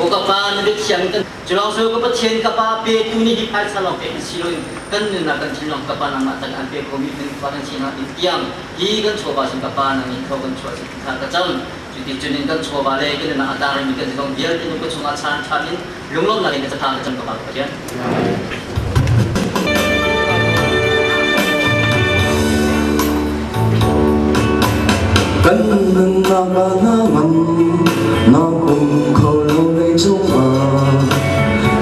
O ka Pa na biathiang kan culawng cu ka Pathian ka Pa petu nih hi phaisa lawng pek si loin kan nunnak kan thinlung ka Pa nangmah tan an pe khomi kan khua kan sinak ding tiang hi kan chawva sin ka Pa nang in thaw kan chuah sin thla ka cam. Cuti cun in kan chawva le kan nunnak a taarimi kan zong vialte nu ka chungah chaan ṭhan in lunglawmhnak in ka catha ka cam ka Pa ka Pathian. Kan nunnak ah hna ngam na um kho lo lei cungah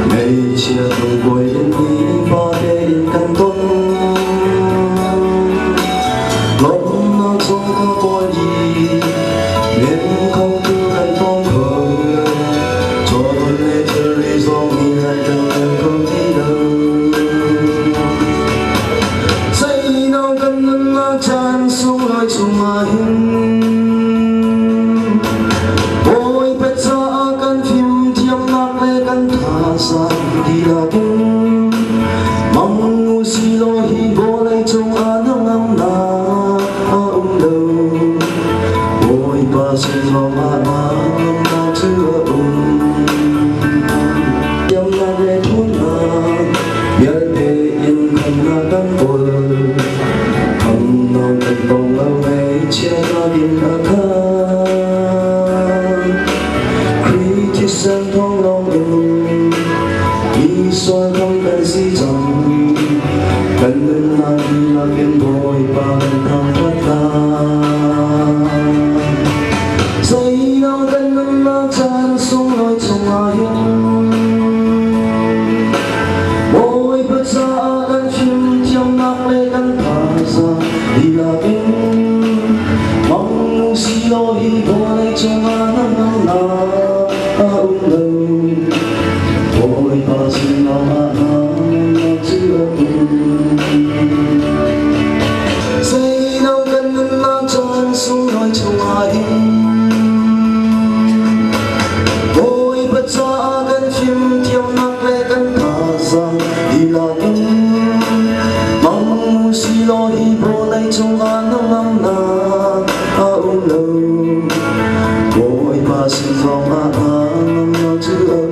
Ngaihchia lungkuai in nifa tein kan ton Lawmhnak zong ka kawl i nem khotu kan tong kho lo Chawlun le thilri zong nih an kan kan kho ti lo Zeino kan nunnak caan sunglawi chungah hin Bawipa caah kan fimthiamnak le kan thazaang dihlak in Mang usilaw hi vawlei cungah hnangamnak a um lo. Bawipa sin lawngah hnangamnak cu a um. Thiamnak le ṭhawnnak vialte in khamnak kan kawl. Khamnak kan tong lo ngaihchiatnak in a khat. Khrih thisen thawng lawng in misual kham kan si cang. Kan nunnak dihlak in Bawipa kan thangṭhat lai. Zeidah kan nunnak caan sunglawi chungah hin Bawipa caah kan fimthiamnak le kan thazaang dihlak in Mang usilaw hi vawlei cungah hnangamnak a um lo. Bawipa sin lawngah hnangamnak cu a um. Zeilo kan nunnak caan sunglawi chungah hin Bawipa caah kan fimthiamnak le kan thazaang dihlak in Mang usilaw hi vawlei cungah hnangamnak a um lo. Bawipa sin lawngah hnangamnak cu a um.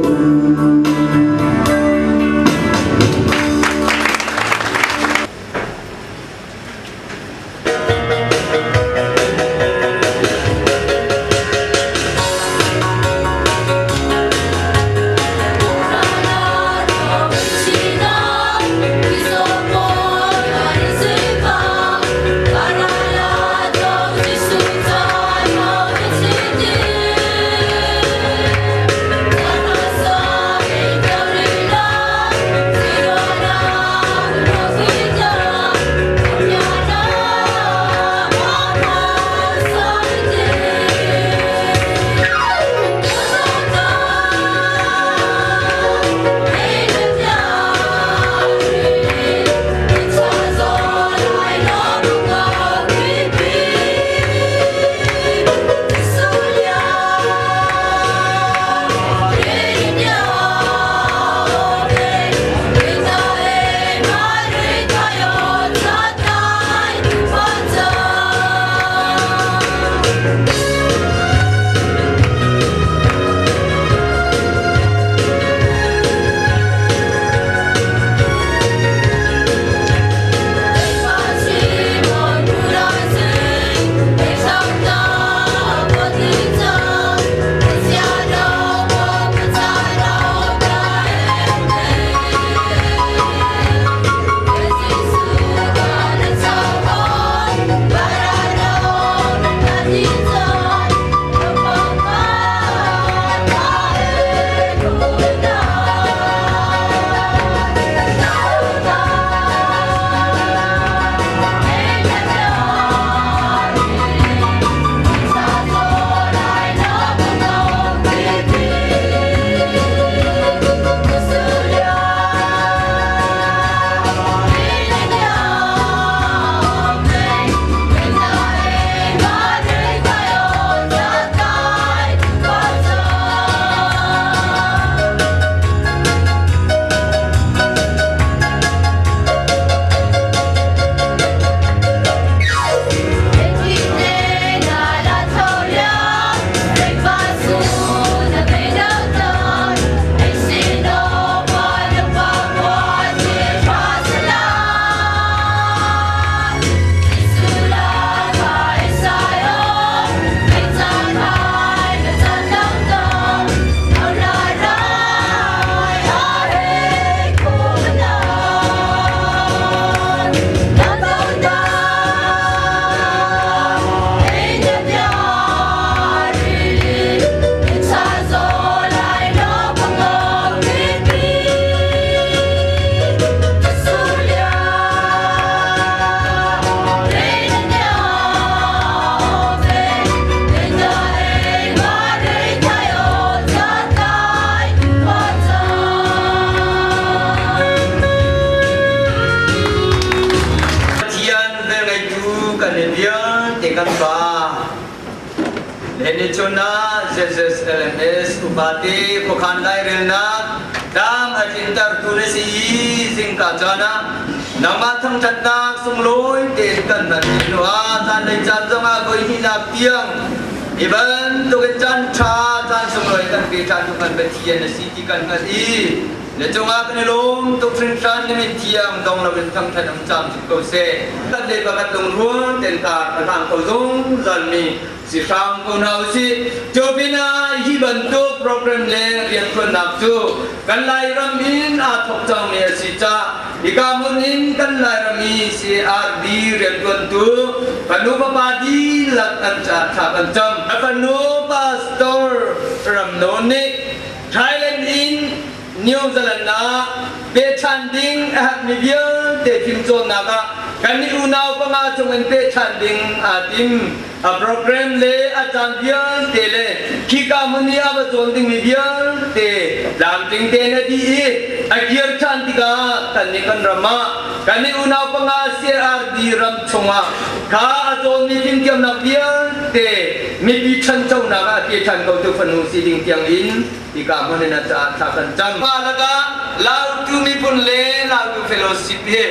kan i vialte kan pa le chun ah ZZLMS upate khuakhan lairelnak tlam a tlintertu na si i zingka caan ah nangmah thangṭhatnak sunglawi tein kan hman ni hnu ah zanlei caan zongah voi hnihnak tiang hi bantukin caan ṭha caan sunglawi kan pe ṭhan tu kan Pathian na si ti kan hngalh i na cungah kan i lawm tuk hringhran. Na min thiang dong loin thangṭhat um camcin ko seh. Kan le pakhat lungrual tein kar a hlang kho zungzal mi si hram ko hna usih. Cu pinah hi bantuk program le rianṭuannak cu kan Lairam in aa thawk cangmi a si caah hika hmun in kan Lairam i CRD rianṭuantu fanu fapa dihlak an caah thla kan cam. A fanu Pastor Ram Nawn nih Thailand in New Zealand ah pechan ding a herhmi vialte fimcawnnak ah kan i unau panga chung in pechan ding aa tim. A program le a caan vialte le khika hmun i a va cawn dingmi vialte tlamtling tein a dih i a kir ṭhan tikah kannih kan ram ah kan i unau panga CRD ram chungah kha a cawnmi fimthiamnak vialte mipi ṭhanchonak ah a pe ṭhan ko tu fanu si ding tiang in hika hmun in a caah thla kan cam. Mah lakah Lautu miphun le Lautu Fellowship hi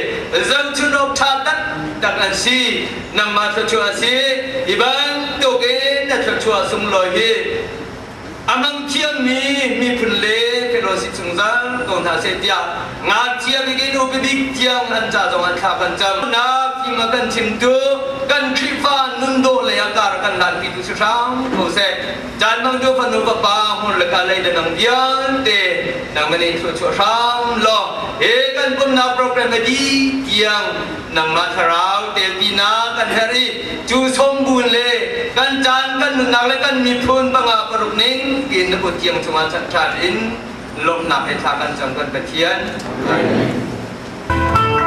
zohchun awk ṭha taktak an si. Nangmah thluachuah a si. Hi bantuk in na thluachuah sunglawi hi a hmang thiammi miphun le fellowship chungzal ko hna seh tiah ngakchia bik in upa bik tiang an ca zong an thla kan cam. Na fim a kan chimtu kan Khrihfa nun dawh lei ah kar kan hlanpitu si hram ko seh. Caan hmangtu fanu fapa hmur le ka lei le nang vialte nangmah nih thluachuah hram law he kan pumnak program a dih tiang nangmah thlarau telpinak kan herh i cu sawmbun le kan caan kan nunnak le kan miphun panga paruk ning tiin na kut tiang chungah chan ṭhan in lawmhnak he thla kan cam kan Pathian. Amen.